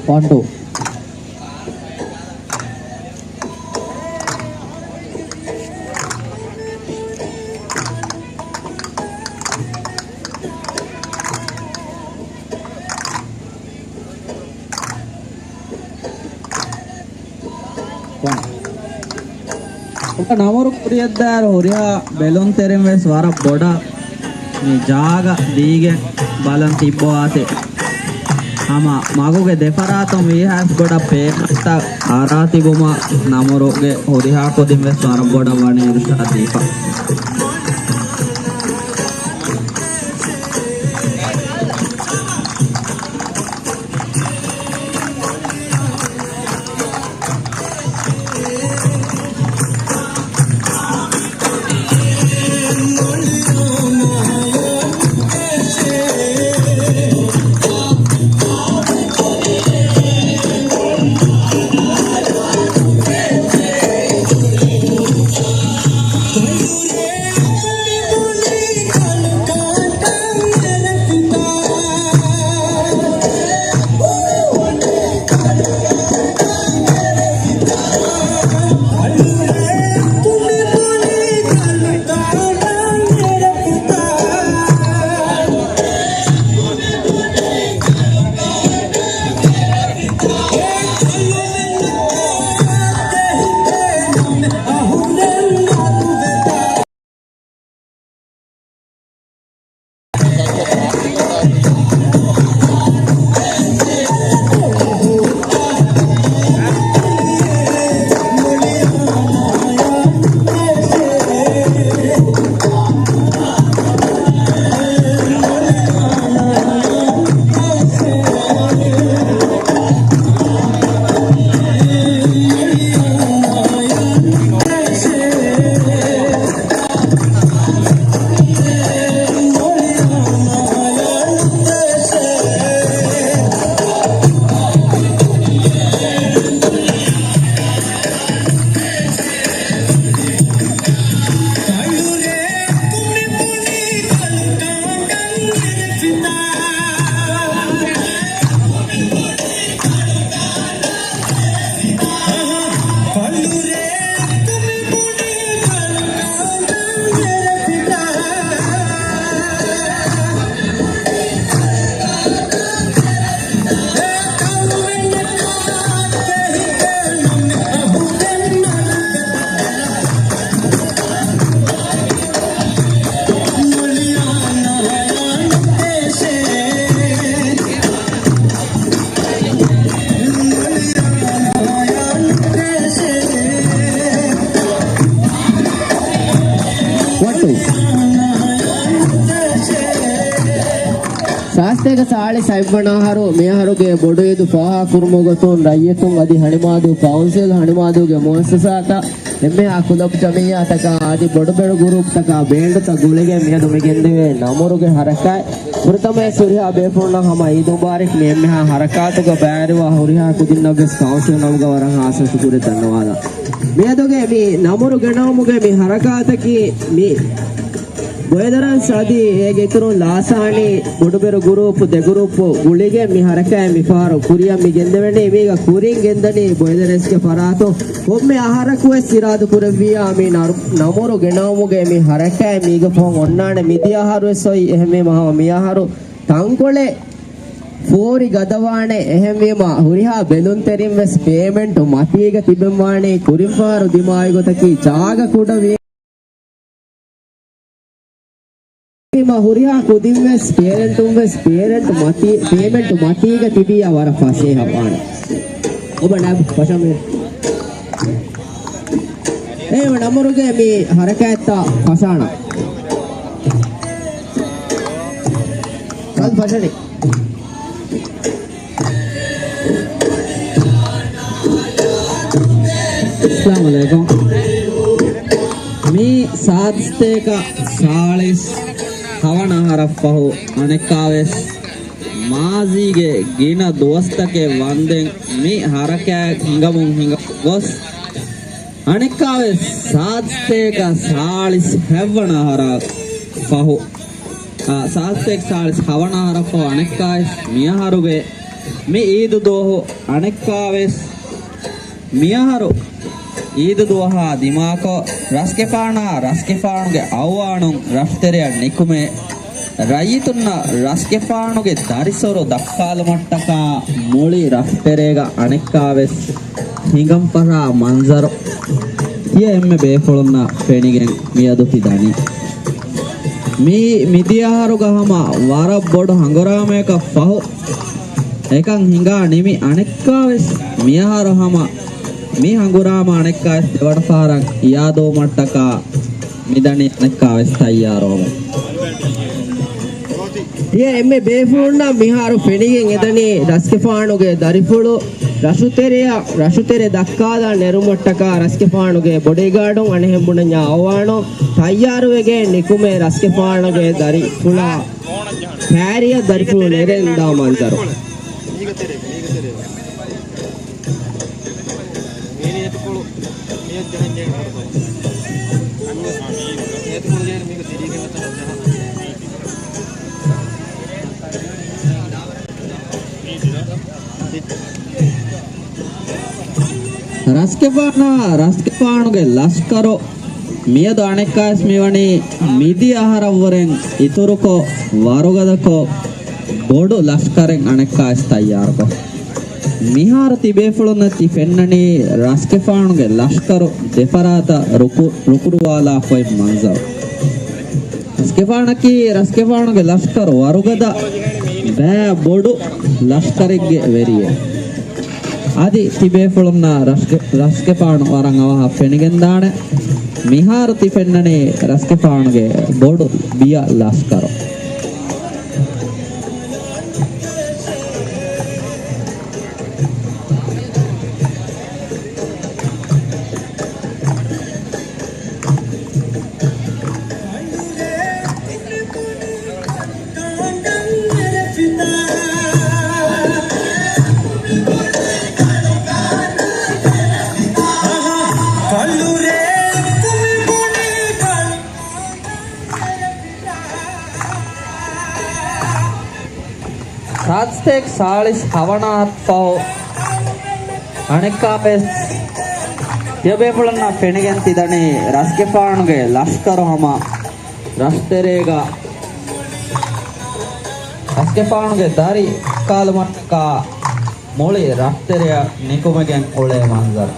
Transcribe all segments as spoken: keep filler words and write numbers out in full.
ވަން ޓޫ. ނަމުރު ކުރިޔަށްދާއިރު ހުރިހާ ބެލުންތެރިން ވެސް ވަރަށް ބޮޑަށް މި ޖާގަ ދީގެން ބަލަން ތިއްބަވާތި. ހަމަ މަގުގެ ދެފަރާތުން ވީހާވެސް ބޮޑަށް ޕޭމަންޓްތައް އަރާ ތިބުމަށް ނަމުރުގެ ހުރިހާ ކުދިން ވެސް ވަރަށް ބޮޑަށް ވަނީ އިރުޝާދު ދީފަ. ވަން ޓޫ. ސާސްތޭކަ ސާޅީސް ހަތްވަނަ އަހަރު، މިއަހަރުގެ ބޮޑު އީދު ފާހަގަކުރުމުގެ ގޮތުން ރައްޔިތުން އަދި ހަނިމާދޫ ކައުންސިލް، ހަނިމާދޫގެ މުއައްސަސާތައް، އެންމެހާ ކުލަބް ޖަމިއްޔާތަކާ އަދި ބޮޑުބެރު ގުރޫޕްތަކާ ބޭންޑުތައް ގުޅިގެން މިއަދު މި ގެންދެވޭ ނަމުރުގެ ހަރަކާތް. ފުރަތަމަވެސް ހުރިހާ ބޭފުޅުންނަށް ހަމަ އީދު މުބާރަކް. މި އެންމެހާ ހަރަކާތުގަ ބައިވެރިވާ ހުރިހާ ކުދިންނަށް ވެސް ކައުންސިލް ނަމުގަ ވަރަށް ހާއްސަ ޝުކުރެއް ދަންނަވާލަން. މިއަދުގެ މި ނަމުރު ގެނައުމުގެ މި ހަރަކާތަކީ މި ބޮއެދަރަންސް އަދި އޭގެ އިތުރުން ލާސާނީ ބޮޑުބެރު ގުރޫޕް، ދެ ގުރޫޕް ގުޅިގެން މި ހަރަކާތް މިފަހަރު ކުރިއަށް މި ގެންދެވެނީ. މީގަ ކުރިން ގެންދަނީ ބޮއެދަރަންސްގެ ފަރާތުން ކޮންމެ އަހަރަކުވެސް އިރާދަ ކުރެއްވިއްޔާ މި ނަރު-، ނަމުރު ގެނައުމުގެ މި ހަރަކާތް މީގަ ފަހުން އޮންނާނެ. މިދިޔަ އަހަރުވެސް އޮތް. އެހެންވީމަ ހަމަ މި އަހަރު ތަންކޮޅެއް ފޯރި ގަދަވާނެ. އެހެންވީމަ ހުރިހާ ބެލުންތެރިން ވެސް ޕޭމެންޓު މަތީގަ ތިބެން ވާނީ. ކުރިން ފަހަރު ދިމާވި ގޮތަކީ ޖާގަ ކުޑަ ވީ. މަ ހުރިހާ ކުދިން ވެސް ޕޭރެންޓުން ވެސް ޕޭރެންޓު މަތީ، ޕޭމެންޓު މަތީގަ ތިބިއްޔާ ވަރަށް ފަސޭހަ ވާނެ. އޮބަ ނަބް ފަށަމޭ. އޭ ނަމުރުގެ މި ހަރަކާތްތައް ފަށާނަ. ކަލް ފަށަނީ. އައްސަލާމު ޢަލައިކުމް. މި ސާދަސްތޭކަ ސާޅީސް ހަވަނަ އަހަރަށްފަހު އަނެއްކާވެސް މާޒީގެ ގިނަ ދުވަސްތަކެއް ވަންދެން މި ހަރަކާތް ހިނގަމުން ހިނގަ ގޮސް، އަނެއްކާވެސް ސާދަސްތޭކަ ސާޅީސް ހައްވަނަ އަހަރަށް ފަހު، އާ، ސާދަސްތޭކަ ސާޅީސް ހަވަނަ އަހަރަށްފަހު އަނެއްކާވެސް މިއަހަރުގެ މި އީދު ދުވަހު އަނެއްކާވެސް މިއަހަރު އީދު ދުވަހާ ދިމާކޮށް، ރަސްގެފާނާ ރަސްގެފާނުގެ އައުވާނުން ރަށުތެރެއަށް ނިކުމެ، ރައްޔިތުންނަށް ރަސްގެފާނުގެ ދަރިފުޅު ދައްކާލުމަށްޓަކާ މުޅި ރަށުތެރޭގަ އަނެއްކާވެސް ހިނގަންފަށާ މަންޒަރު ތިޔަ އެންމެ ބޭފުޅުންނަށް ފެނިގެން މިއަދު ތި ދަނީ. މީ މިދިޔަ އަހަރުގަ ހަމަ ވަރަށް ބޮޑު ހަނގުރާމަޔަކަށް ފަހު، އެކަން ހިނގާ ނިމި އަނެއްކާވެސް މިއަހަރު ހަމަ މި ހަނގުރާމަ އަނެއްކާވެސް ދެވަނަ ފަހަރަށް އިއާދަވުމަށްޓަކާ މިދަނީ އަނެއްކާވެސް ތައްޔާރުވަމުން. ތިޔަ އެންމެ ބޭފުޅުންނަށް މިހާރު ފެނިގެން އެދަނީ ރަސްގެފާނުގެ ދަރިފުޅު ރަށުތެރެއަށް، ރަށުތެރެ ދައްކާލާ ނެރުމަށްޓަކާ ރަސްގެފާނުގެ ބޮޑީގާޑުން އަނެހެން ބުނަންޏާ އައުވާނު ތައްޔާރުވެގެން ނިކުމެ ރަސްގެފާނުގެ ދަރިފުޅާ ކާރިއަށް ދަރިފުޅު ނެރެން ދާ މަންޒަރު. ރަސްގެފާނާ ރަސްގެފާނުގެ ލަޝްކަރު މިއަދު އަނެއްކާވެސް މިވަނީ މިދިޔަ އަހަރަށްވުރެން އިތުރުކޮށް، ވަރުގަދަކޮށް، ބޮޑު ލަޝްކަރެއް އަނެއްކާވެސް ތައްޔާރުކޮށް. މިހާރު ތިބޭފުޅުންނަށް ތި ފެންނަނީ ރަސްގެފާނުގެ ލަޝްކަރު ދެފަރާތަށް ރުކު-، ރުކުރުވާލާފައި މަންޒަރު. ރަސްގެފާނަކީ ރަސްގެފާނުގެ ލަޝްކަރު ވަރުގަދަ ބައި ބޮޑު ލަޝްކަރެއްގެ ވެރިއެއް. އަދި ތިބޭފުޅުންނާ ރަސްގެ-، ރަސްގެފާނު ވަރަށް އަވަހަށް ފެނިގެންދާނެ. މިހާރު ތި ފެންނަނީ ރަސްގެފާނުގެ ބޮޑު ބިޔަ ލަޝްކަރު. ސާދަ ސަތޭކަ ސާޅީސް ހަވަނަ އަހަރު ފަހު އަނެއްކާވެސް ތިޔަބޭފުޅުންނަށް ފެނިގެން ތިދަނީ ރަސްގެފާނުގެ ލަޝްކަރު ހަމަ ރަށުތެރޭގަ ރަސްގެފާނުގެ ދަރި ކާލުމަށްޓަކާ މުޅި ރަށްތެރެއަށް ނިކުމެގެން އުޅޭ މަންޒަރު.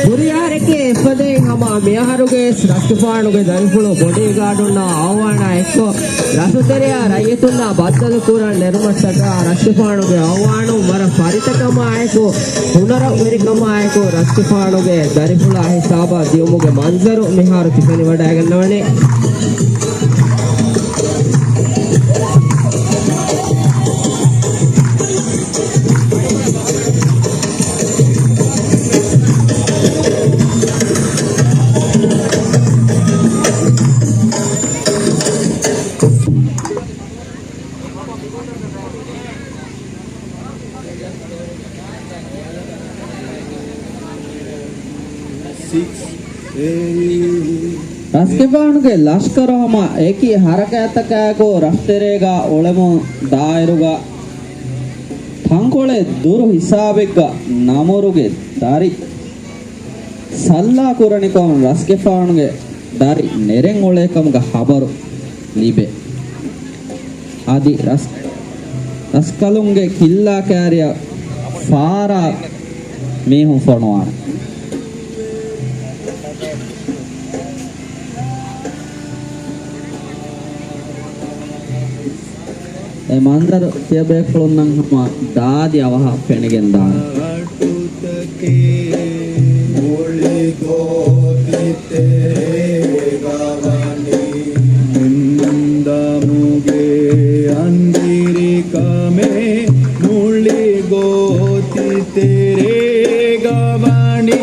ހުރިހާ ރެކެއް އެއްފަދައިން ހަމަ މިއަހަރުގެ ރަސްގެފާނުގެ ދަރިފުޅު ބޮޑީގާޑުންނާ އައުވާނާ އެއްކޮށް، ރަށުތެރެއާ ރައްޔިތުންނާ ބައްދަލުކުރަން ނެރުމަށްޓަކާ ރަސްގެފާނުގެ އައުވާނުން ވަރަށް ފަރިތަކަމާއެކު، ހުނަރުވެރިކަމާއެކު ރަސްގެފާނުގެ ދަރިފުޅާ ހިސާބަށް ދިޔުމުގެ މަންޒަރު މިހާރު ތި ފެނިވަޑައިގަންނަވަނީ. ރަސްގެފާނުގެ ލަޝްކަރު ހަމަ އެކި ހަރަކާތްތަކާއެކު ރަށްތެރޭގަ އުޅެމުން ދާއިރުގަ ތަންކޮޅެއް ދުރު ހިސާބެއްގަ ނަމުރުގެ ދަރި ސައްލާ ކުރަނިކޮށް ރަސްގެފާނުގެ ދަރި ނެރެން އުޅޭ ކަމުގެ ހަބަރު ލިބޭ. އަދި ރަސް-، ރަސްކަލުންގެ ކިއްލާ ކާރިއަށް ފާރާ މީހުން ފޮނުވާނެ. އެ މަންޒަރު ތިޔަބޭފުޅުންނަށް ހަމަ ދާދި އަވަހަށް ފެނިގެންދާނެ. މުގެ އަނދިރިކަމެއް މުޅި ގޯތި ތެރޭގަ ވަނީ.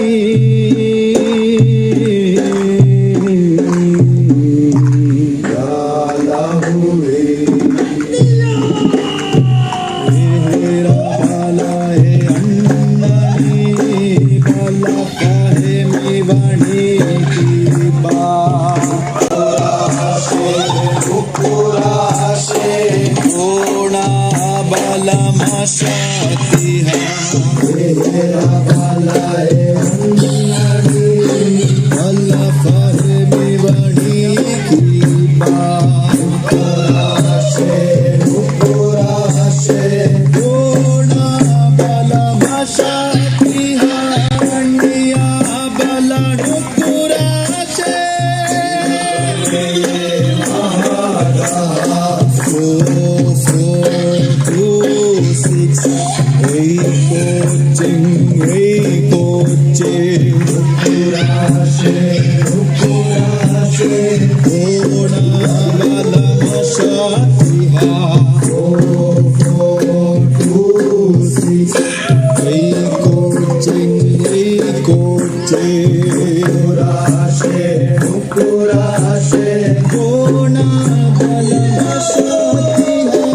ކޯއްޗެއް ނުކުރާށޭ، ނުކުރާށޭ، ނުކުރާށޭ.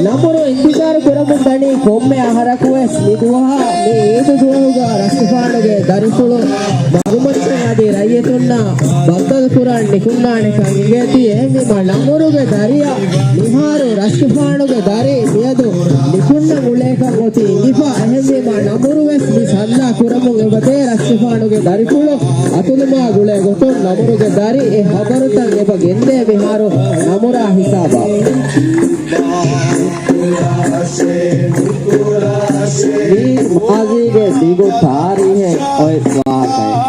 ނަމުރު އިންތިޒާރު ކުރަމުން ދަނީ ކޮންމެ އަހަރަކުވެސް މި ދުވަހާ މި އީދު ދުވަހުގަ ރަސްގެފާނުގެ ދަރިފުޅު މަގުމައްޗަށް އަދި ރައްޔިތުންނާ ބައްދަލު ކުރަން ނިކުންނާނެކަން އިނގޭތީ. އެހެންވީމާ ނަމުރުގެ ދަރިއަށް މިހާރު ރަސްގެފާނުގެ ދަރި މިއަދު ނިކުންނަން އުޅޭކަން އޮތީ އިނގިފަ. އެހެންވީމާ ނަމުރުވެސް މި ސައްލާ ކުރަމުން އެބަދޭ ރަސްގެފާނުގެ ދަރިފުޅު އަތުލުމާ ގުޅޭ ގޮތުން ނަމުރުގެ ދަރި އެ ހަބަރުތައް އެބަ ގެންދޭ މިހާރު ނަމުރާ ހިސާބަށް. މީ މާޒީގެ ދިގު ތާރީހެއް އޮތް ވާހަކައެއް.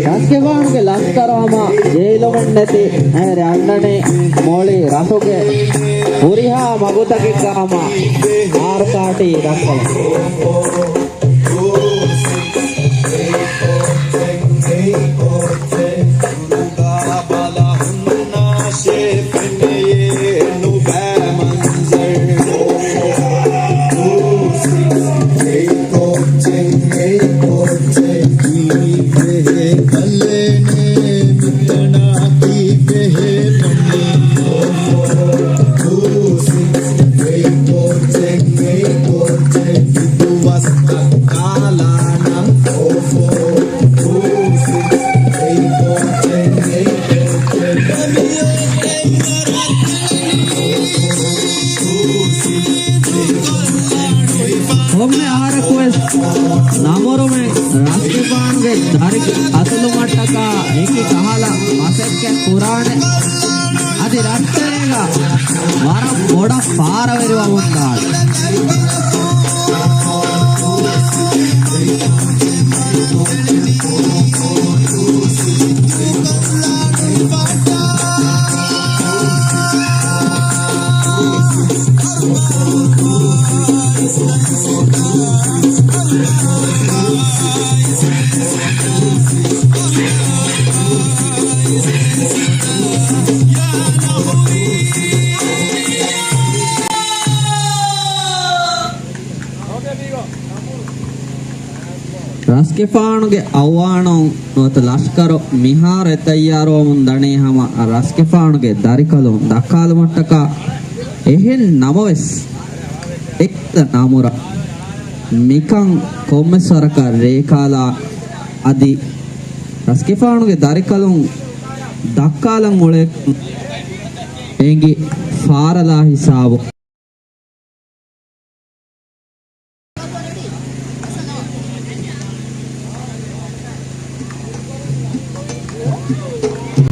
ރަސްގެފާނުގެ ލަސްކަރު ހަމަ ޖެހިލުމެއްނެތި އެހެރެ އަންނަނީ މޮޅި ރަށުގެ ހުރިހާ މަގުތަކެއްގަ ހަމަ އާރު ކާޓީ ދައްކަލަން. ކޮންމެ އަހަރަކުވެސް ނަމުރުމެން ރަސްގެފާނުގެ ދަރި އަތުލުމަށްޓަކާ އެކި ކަހަލަ މަސައްކަތް ކުރާނެ. އަދި ރަށްތެރޭގަ ވަރަށް ބޮޑަށް ފާރަވެރިވަމުންދާނެ. ރަސްގެފާނުގެ އައުވާނުން ނުވަތަ ލަޝްކަރު މިހާރު އެ ތައްޔާރުވަމުން ދަނީ ހަމަ ރަސްގެފާނުގެ ދަރިކަލުން ދައްކާލުމަށްޓަކާ. އެހެން ނަމަވެސް، އެއް ނަމުރަށް މިކަން ކޮންމެސް ވަރަކަށް ރޭކާލާ އަދި ރަސްގެފާނުގެ ދަރިކަލުން ދައްކާލަން އުޅޭ އެނގި ފާރަލާ ހިސާބު.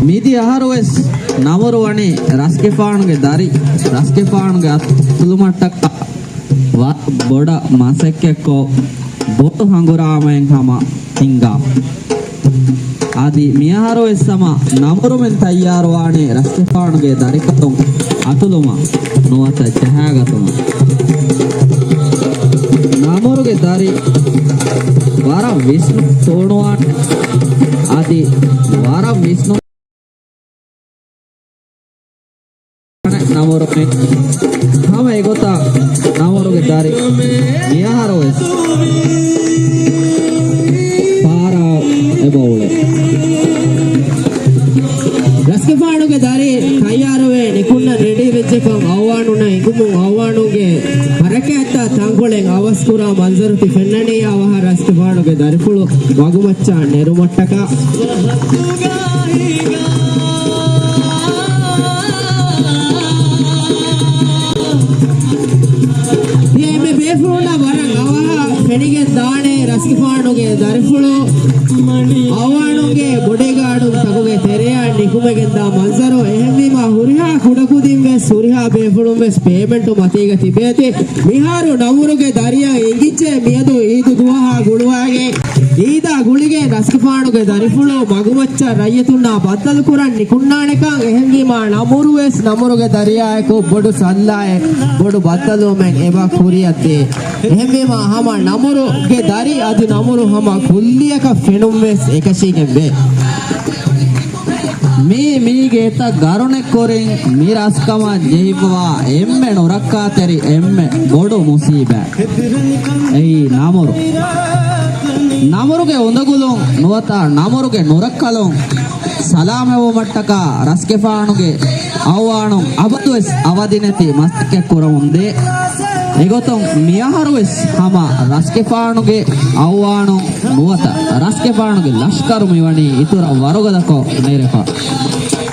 މިދި އަހަރުވެސް ނަމުރު ވަނީ ރަސްގެފާނުގެ ދަރި ރަސްގެފާނުގެ އަތުލުމަށްޓަކާ ވަރަށް ބޮޑަށް މަސައްކަތްކޮށް، ބޮޑު ހަނގުރާމައެއް ހަމަ ހިންގާ. އަދި މިއަހަރުވެސް ހަމަ ނަމުރުމެން ތައްޔާރުވާނެ ރަސްގެފާނުގެ ދަރިކަލުން އަތުލުމަށް ނުވަތަ ޖަހާގަތުމަށް. ނަމުރުގެ ދަރި ވަރަށް ވިސްނުން ތޫނުވާނެ. އަދި ވަރަށް ވިސްނުން ނަމުރުމެން. ހަމަ އެގޮތަށް ނަމުރުގެ ދަރި މިއަހަރުވެސް ފާރާ އެބަ އުޅޭ. ރަސްގެފާނުގެ ދަރި ތައްޔާރުވެ ނިކުންނަ ރެޑީ ވެއްޖެކަން އައުވާނުންނަށް އެނގުމުން އައުވާނުންގެ ހަރަކާތްތައް ތަންކޮޅެއް އަވަސްކުރާ މަންޒަރު ތި ފެންނަނީ އަވަހަށް ރަސްގެފާނުގެ ދަރިފުޅު ވަގުމައްޗަށް ނެރުމަށްޓަކާ. އެންމެ ބޭފުޅުންނަށް ވަރަށް އަވަހަށް ފެނިގެން ދާނެ ރަސްގެފާނުގެ ދަރިފުޅު އައުވާނުންގެ ބޮޑީގާޑުން ތަކުގެ ތެރެއަށް ނިކުމެގެން ދާ މަންޒަރު. އެހެންވީމާ ހުރިހާ ކުޑަކުދިން ވެސް ހުރިހާ ބޭފުޅުން ވެސް ޕޭމެންޓު މަތީގަ ތިބޭތި. މިހާރު ނަމުރުގެ ދަރިއަށް އެނގިއްޖެ މިއަދު އީދު ދުވަހާ ގުޅުވާގެން އީދާ ގުޅިގެން ރަސްގެފާނު ގެ ދަރިފުޅު މަގުމައްޗަށް ރައްޔިތުންނާ ބައްދަލު ކުރަން ނިކުންނާނެކަން. އެހެންވީމާ، ނަމުރު ވެސް ނަމުރުގެ ދަރިޔާއެކު ބޮޑު ސައްލާއެއް، ބޮޑު ބައްދަލުވުމެއް އެބަ ކުރިއަށް ދޭ. އެހެންވީމާ، ހަމަ ނަމުރުގެ ދަރި އަދި ނަމުރު ހަމަ ކުއްލިއަކަށް ފެނުން ވެސް އެކަށީގެން ވޭ. މީ މީގެ އެތައް ގަރުނެއް ކުރިން މި ރަސްކަމަށް ޖެހިފަވާ އެންމެ ނުރައްކާތެރި އެންމެ ބޮޑު މުސީބާތް. އެއީ ނަމުރު. ނަމުރުގެ އުނދަގުލުން ނުވަތަ ނަމުރުގެ ނުރައްކަލުން ސަލާމަތްވުމަށްޓަކާ ރަސްގެފާނުގެ އައުވާނުން އަބަދުވެސް އަވަދިނެތި މަސައްކަތް ކުރަމުންދޭ. އެގޮތުން މިއަހަރުވެސް ހަމަ ރަސްގެފާނުގެ އައުވާނުން ނުވަތަ ރަސްގެފާނުގެ ލަޝްކަރު މިވަނީ އިތުރަށް ވަރުގަދަކޮށް ނެރެފަ.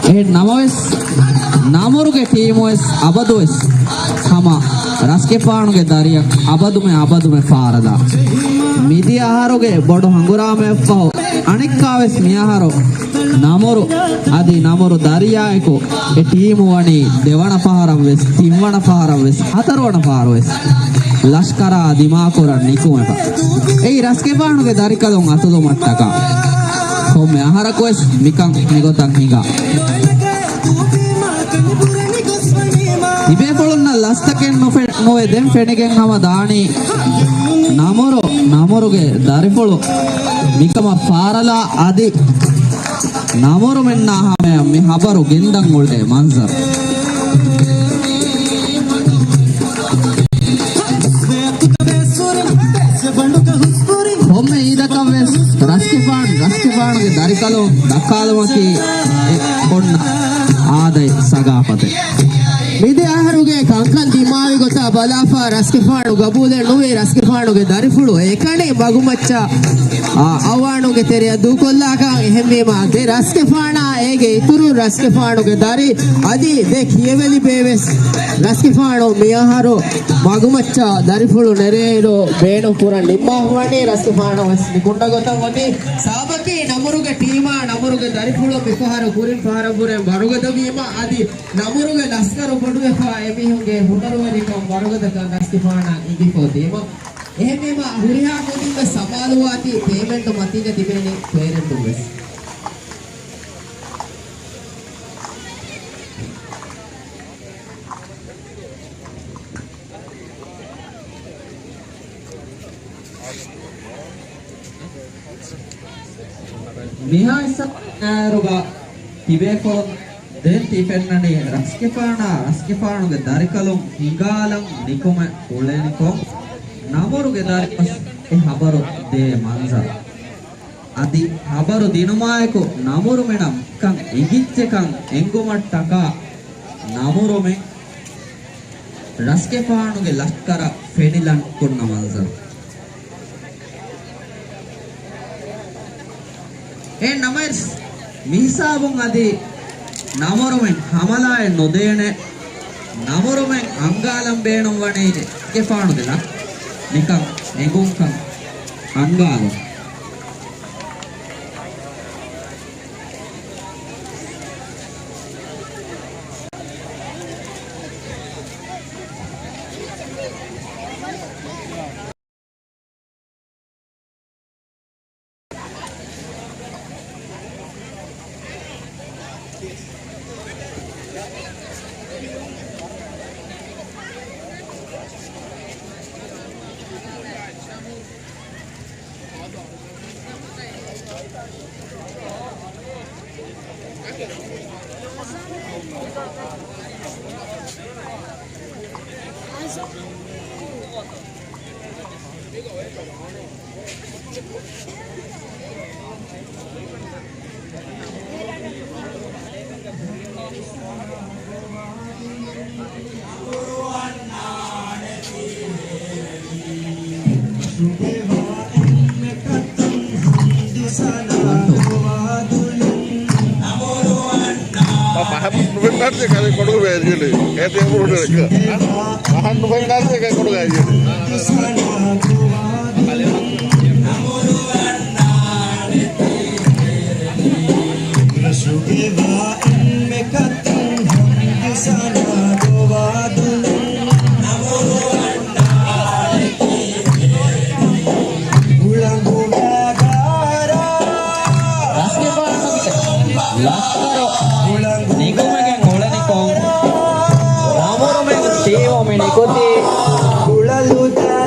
އެހެން ނަމަވެސް، ނަމުރުގެ ޓީމުވެސް އަބަދުވެސް ހަމަ ރަސްގެފާނުގެ ދަރިއަށް އަބަދުމެ އަބަދުމެ ފާރަލާ. މިދިޔަ އަހަރުގެ ބޮޑު ހަނގުރާމައަށްފަހު، އަނެއްކާވެސް މިއަހަރު ނަމުރު އަދި ނަމުރު ދަރިޔާއެކު އެ ޓީމު ވަނީ ދެވަނަ ފަހަރަށްވެސް، ތިންވަނަ ފަހަރަށްވެސް، ހަތަރުވަނަ ފަހަރުވެސް ލަޝްކަރާ ދިމާކުރަން ނިކުމެފަ. އެއީ ރަސްގެފާނުގެ ދަރިކަލުން އަތުލުމަށްޓަކާ. ކޮންމެ އަހަރަކުވެސް މިކަން މިގޮތަށް ހިނގާ. ތިބޭފުޅުންނަށް ލަސްތަކެއް ނުފެ-، ނުވެ ދެން ފެނިގެން ހަމަ ދާނީ ނަމުރު، ނަމުރުގެ ދަރިފުޅު މިކަމަށް ފާރަލާ އަދި ނަމުރުމެންނާ ހަމަޔަށް މި ހަބަރު ގެންދަން އުޅޭ މަންޒަރު. ކޮންމެ އީދަކަށްވެސް ރަސްގެފާނު، ރަސްގެފާނުގެ ދަރިކަލުން ދައްކާލުމަކީ އެ އޮންނަ އާދައި ސަގާފަތެއް. މިދިޔަ އަހަރުގެ ކަންކަން ދިމާވި ގޮތާ ބަލާފަ ރަސްގެފާނު ގަބޫލެއް ނުވި ރަސްގެފާނުގެ ދަރިފުޅު އެކަނި މަގުމައްޗަށް، އާ، އައުވާނުގެ ތެރެއަށް ދޫކޮށްލާކަން. އެހެންވީމާ، ދެ ރަސްގެފާނާ އޭގެ އިތުރު ރަސްގެފާނުގެ ދަރި އަދި ދެ ކިޔެވެލި ބޭވެސް ރަސްގެފާނު މިއަހަރު މަގުމައްޗަށް ދަރިފުޅު ނެރޭއިރު ބޭނުން ކުރަން ނިންމާފަވަނީ. ރަސްގެފާނު ވެސް ނިކުންނަ ގޮތަށް އޮތީ. ސަބަބަކީ ނަމުރުގެ ޓީމާ ނަމުރުގެ ދަރިފުޅު މިފަހަރު ކުރިން ފަހަރަށްވުރެ ވަރުގަދަވީމަ އަދި ނަމުރުގެ ލަސްކަރު ބޮޑުވެފަ އެމީހުންގެ ހުނަރުވެރިކަން ވަރުގަދަކަން ރަސްގެފާނަށް އިނގިފަ އޮތީމަ. އެހެންވީމަ، ހުރިހާ ގޮތުންވެސް ސަމާލުވާތީ ޕޭމެންޓު މަތީގަ ތިބޭނީ ޕޭރެންޓުން ވެސް. މިހާ އިސް އައިރުގަ ތިބޭފުޅުން ދެން ތި ފެންނަނީ ރަސްގެފާނާ ރަސްގެފާނުގެ ދަރިކަލުން ހިނގާލަން ނިކުމެ އުޅެނިކޮށް، ނަމުރުގެ ދަރިކަލުން އެ ހަބަރު ދޭ މަންޒަރު. އަދި ހަބަރު ދިނުމާއެކު ނަމުރުމެނަށް ކަން އިނގިއްޖެކަން އެނގުމަށްޓަކާ ނަމުރުމެން ރަސްގެފާނުގެ ލަޝްކަރަށް ފެނިލަން ކުންނަ މަންޒަރު. އެހެން ނަމަވެސް، މިހިސާބުން އަދި ނަމުރުމެން ހަމަލާއެއް ނުދޭނެ. ނަމުރުމެން އަންގާލަން ބޭނުންވަނީ ރަސްގެފާނުގެ ލަ-، ނިކަން އެނގުންކަން އަންގާލުން. ފަހަން ނުފެންނާނެ ކަލޭ ކޮޑު ބޭރިގެން. އޭތެ މުރުޑެކަ. ފަހަން ނުފެންނާނެ ކަލޭ ކޮޑު ގާއިގެން. ލަސްކަރު ނިކުމެގެން އުޅެނިކޮށް، ނަމުރުމެން ޓީމު މި ނިކުތީ.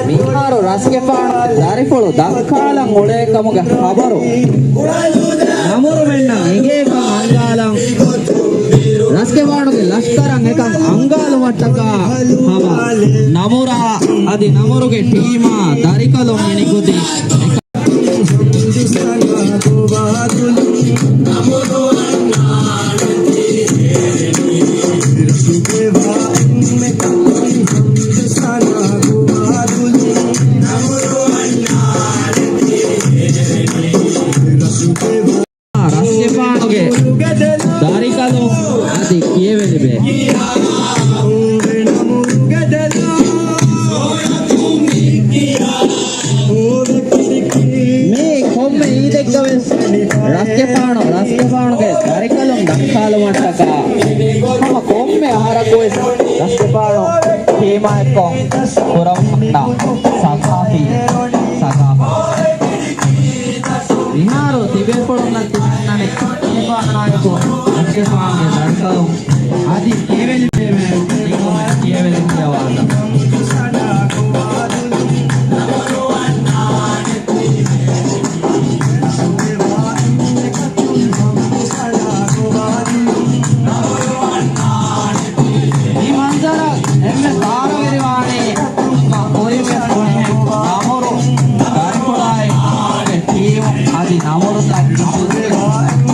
މިހާރު ރަސްގެފާނު ދަރިފުޅު ދައްކާލަން އުޅޭ ކަމުގެ ޚަބަރު ނަމުރުމެންނަށް އެނގޭކަން އަންގާލަން، ރަސްގެފާނުގެ ލަޝްކަރަށް އެކަން އަންގާލުމަށްޓަކާ ހަމަ ނަމުރާ އަދި ނަމުރުގެ ޓީމާ ދަރިކަލުން މި ނިކުތީ. ރަސްގެފާނުގެ ދަރިކަލުން އަދި ކިޔެވެލިބޭ. މީ ކޮންމެ އީދެއްގަވެސް ރަސްގެފާނު، ރަސްގެފާނުގެ ދަރިކަލުން ދައްކާލުމަށްޓަކާ ހަމަ ކޮންމެ އަހަރަކުވެސް ރަސްގެފާނު ޓީމާއެއްކޮށް ކުރަމުންނަ ސަގާފީ ސަގާފަތް. މިހާރު ތިބޭފުޅުންނަށް ތިބެންނަނީ ރަސްގެފާނާއެކު ރަސްގެފާނުގެ ދަރިކަލުން އަދި ކިޔެވެލިބޭ. ކިޔެވެލި ކިޔަވާތަ. މި މަންޒަރަށް އެންމެ ފާރަވެރިވާނީ ކުރިންވެސް ކުރިން ނަމުރު ދަރިފުޅާއި ޓީމު އަދި ނަމުރުތައް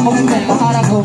ކޮންމެ އަހަރަކު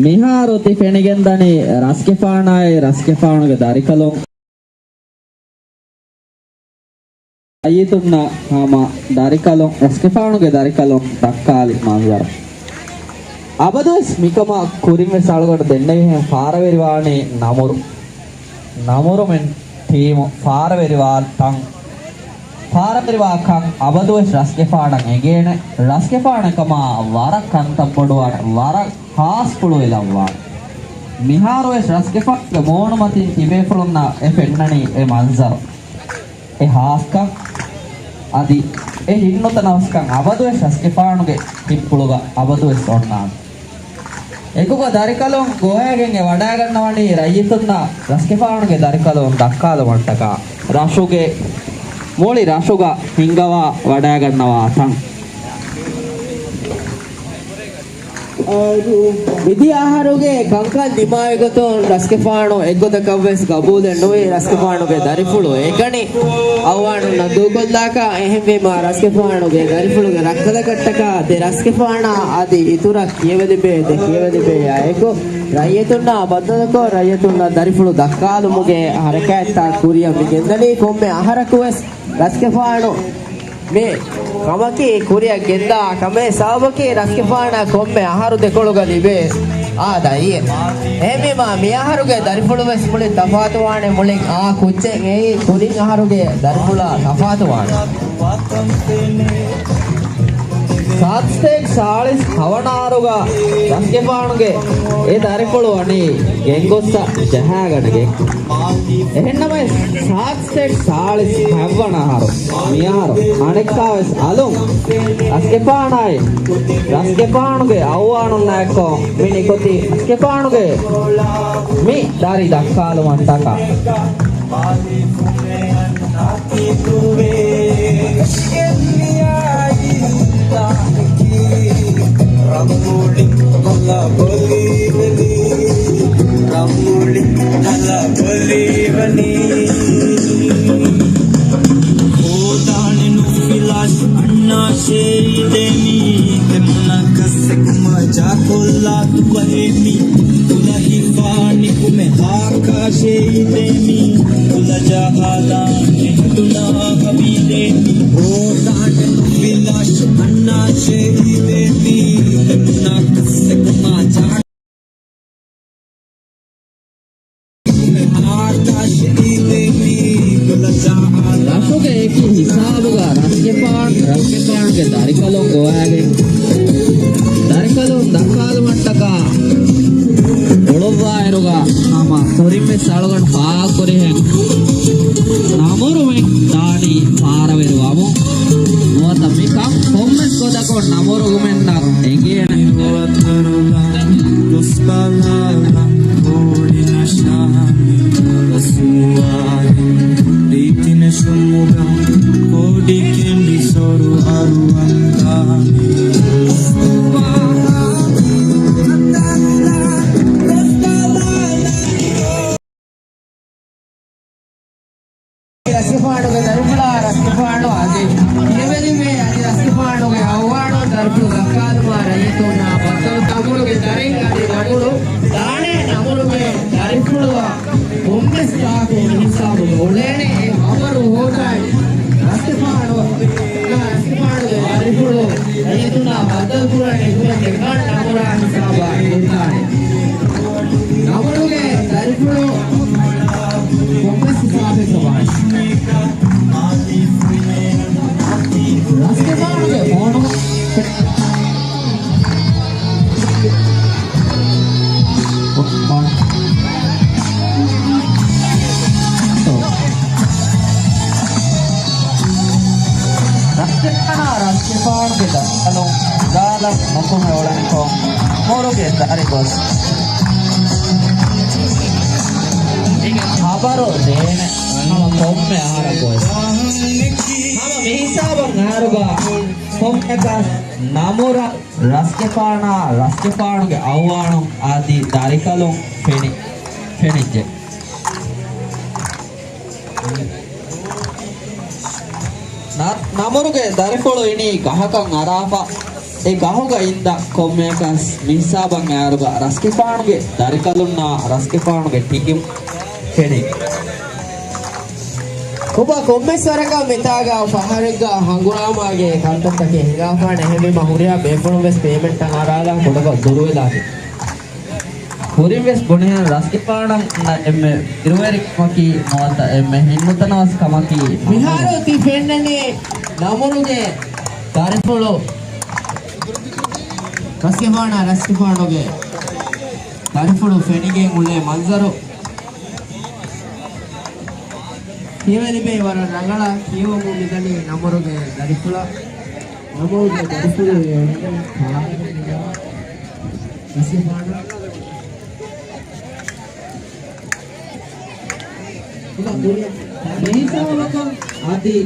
މިހާރު ތި ފެނިގެންދަނީ ރަސްގެފާނާއި ރަސްގެފާނުގެ ދަރިކަލުން. ރައްޔިތުންނަށް ހަމަ ދަރިކަލުން، ރަސްގެފާނުގެ ދަރިކަލުން ދައްކާލި މަންޒަރު. އަބަދުވެސް މިކަމަށް ކުރިންވެސް އަޅުގަނޑު ދެންނެވިހެން ފާރަވެރިވާނީ ނަމުރު. ނަމުރުމެން ޓީމު ފާރަވެރިވާ ތަން، ފާރަވެރިވާކަން އަބަދުވެސް ރަސްގެފާނަށް އެނގޭނެ. ރަސްގެފާނަކަމާ ވަރަށް ކަންތައް ބޮޑުވާނެ، ވަރަށް ހާސްފުޅުވިލައްވާނެ. މިހާރުވެސް ރަސްގެފާނުގެ މޫނުމަތިން ތިބޭފުޅުންނަށް އެ ފެންނަނީ އެ މަންޒަރު، އެ ހާސްކަން، އަދި އެ ހިތްނުތަނަވަސްކަން އަބަދުވެސް ރަސްގެފާނުގެ ހިތްޕުޅުގަ އަބަދުވެސް އޮންނާނެ. އެކުގަ ދަރިކަލުން ގޮވައިގެން އެ ވަޑައިގަންނަވަނީ ރައްޔިތުންނަށް ރަސްގެފާނުގެ ދަރިކަލުން ދައްކާލުމަށްޓަކާ ރަށުގެ، މުޅި ރަށުގަ ހިންގަވާ ވަޑައިގަންނަވާ ތަން. މިދިޔަ އަހަރުގެ ކަންކަން ދިމާވި ގޮތުން ރަސްގެފާނު އެއްގޮތަކަށްވެސް ގަބޫލެއް ނުވި ރަސްގެފާނުގެ ދަރިފުޅު އެކަނި އައުވާނުންނަށް ދޫކޮށްލާކަށް. އެހެންވީމާ ރަސްގެފާނުގެ ދަރިފުޅުގެ ރައްކަލަކަށްޓަކާ ދެ ރަސްގެފާނާ އަދި އިތުރަށް ކިޔެވެލިބޭ ދެ ކިޔެވެލިބޭޔާ އެކު ރައްޔިތުންނާ ބައްދަލުކޮށް ރައްޔިތުންނަށް ދަރިފުޅު ދައްކާލުމުގެ ހަރަކާތްތައް ކުރިއަށް މި ގެންދަނީ. ކޮންމެ އަހަރަކުވެސް ރަސްގެފާނު މި ކަމަކީ ކުރިއަށް ގެންދާ ކަމެއް. ސަބަބަކީ ރަސްގެފާނަށް ކޮންމެ އަހަރު ދެކޮޅުގަ ލިބޭ އާ ދައްޔެއް. އެހެންވީމާ މި އަހަރުގެ ދަރިފުޅުވެސް މުޅިން ތަފާތުވާނެ. މުޅިން އާ ކުއްޖެއް އެއީ ކުރިން އަހަރުގެ ދަރިފުޅާ ތަފާތުވާނެ. ސާތް ސަތޭކަ ސާޅީސް ހަވަނަ އަހަރުގަ ރަސްގެފާނުގެ އެ ދަރިފުޅު ވަނީ ގެންގޮއްސަ ޖަހާގަނެގެން. އެހެންނަމަވެސް، ސާތް ސަތޭކަ ސާޅީސް ހައެއްވަނަ އަހަރު، މިއަހަރު އަނެއްކާވެސް އަލުން ރަސްގެފާނާއި، ރަސްގެފާނުގެ އައުވާނުންނާއެއްކޮށް މި ނިކުތީ ރަސްގެފާނުގެ މި ދަރި ދައްކާލުމަށްޓަކާ. ރަމުޅި ހަލަ ބޮލީވަނީ، ރަމުޅި ހަލަ ބޮލީވަނީ. ހޯދާނެ ނުފިލާށި އަންނާށޭ އިދޭމީ، އެމުނަކަސް އެކުމަޖާ ކޮށްލާ ދުވަހޭމީ. ކުލަހިފާ ނިކުމެ ހާކާށޭ އިދޭމީ، ކުލަޖަހާލާނެ ހެދުނާ ހަވީލޭމީ. ހޯދާނެ ނުފިލާށި އަންނާށޭ އިދޭމީ، އެމުނަކަސް އެކުމަޖާ ރަށުގެ އެކި ހިސާބުގަ ރަސްގެފާން، ރަސްގެފާނުގެ ދަރިކަލުން ގޮވާގެން، ދަރިކަލުން ދައްކާލުމަށްޓަކާ އުޅުއްވާއިރުގަ ހަމަ ކުރިންވެސް އަޅުގަނޑު ފާހަގަކުރިހެން ނަމުރުމެން ދާނީ ފާރަވެރިވަމުން. ނުވަތަ މިކަން ކޮންމެސް ގޮތަކުން ނަމުރުމެންނަށް އެނގޭނެ. ދޮސްބަލާލަން ކޯޑި ނަށާމެ ރަސްމުވާހެން، ރީތި ނެށުމުގަ ކޯޑި ކެނޑި ސޮރު އަރުވަންދާމެ. ރަސްގެފާނުގެ ދަރިފުޅާ ރަސްގެފާނު އަދި ކިޔަވެލިވޭ އަދި ރަސްގެފާނުގެ އައުވާނު ދަރިފުޅު ދައްކާލުމާ ރައްޔިތުންނާ ބައްދަލު ނަމުރުގެ ދަރިން އަދި ނަމުރު ދާނެ ނަމުރުގެ ދަރިފުޅުއަށް ކޮންމެސް ގާކު މިހިސާބުގަ އުޅޭނެ. އެ ހަބަރު ހޯދާއި ރަސްގެފާނު، ރަސްގެފާނުގެ ދަރިފުޅު ރައްޔިތުންނާ ބައްދަލުކުރަން އެކުގަ ދެކާން ނަމުރާ ހިސާބާ ހިނގާނެ. ނަމުރުގެ ދަރިފުޅު ކޮންމެސް ހިސާބެއްގަ ވާނެ. ރަސްގެފާނުގެ ފޯނު ރަސްގެފާނާ ރަސްގެފާނުގެ ދަރިކަލުން ހިނގާލަން ނުކުމެ އުޅެނިކޮށް، ނަމުރުގެ ދަރި ގޮސް ހަބަރު ދޭނެ. ހަމަ ކޮންމެ އަހަރަކުވެސް ހަމަ މިހިސާބަށް އަހަރުގަ ކޮންމެއަކަސް ނަމުރަށް ރަސްގެފާނާ ރަސްގެފާނުގެ އައުވާނު އަދި ދަރިކަލުން ފެނި، ފެނިއްޖެ. ނަ-، ނަމުރުގެ ދަރިފުޅު އިނީ ގަހަކަށް އަރާފަ، އެ ގަހުގަ އިންދަ ކޮންމެއަކަސް މިހިސާބަށް އައިރުގަ ރަސްގެފާނުގެ ދަރިކަލުންނާ ރަސްގެފާނުގެ ޓީމް ފެނި. ކޮބާ ކޮންމެސް ވަރަކަށް މިތާގަ ފަހަރެއްގަ ހަނގުރާމާގެ ކަންތައްތަކެއް ހިނގާފާނެ. އެހެންވީމަ ހުރިހާ ބޭފުޅުން ވެސް ޕޭމެންޓަށް އަރާލާ ކުޑަކޮށް ދުރުވެލާތި. ކުރިން ވެސް ބުނިހެން ރަސްގެފާނަށް އެންމެ ބިރުވެރިކަމަކީ ނުވަތަ އެންމެ ހިތްނުތަނަވަސް ކަމަކީ މިހާރު ތި ފެންނަނީ ނަމުރުގެ ދަރިފުޅު. ރަސްގެފާނާ ރަސްގެފާނުގެ ދަރިފުޅު ފެނިގެން އުޅޭ މަންޒަރު. ކިޔަވެލިބޭ ވަރަށް ރަނގަޅަށް ކިޔެވުމުން މިދަނީ ނަމުރުގެ ދަރިފުޅަށް. ނަމުރުގެ ދަރިފުޅު އެ ރަސްގެފާނާ. މިހިސާބަކަށް އަދި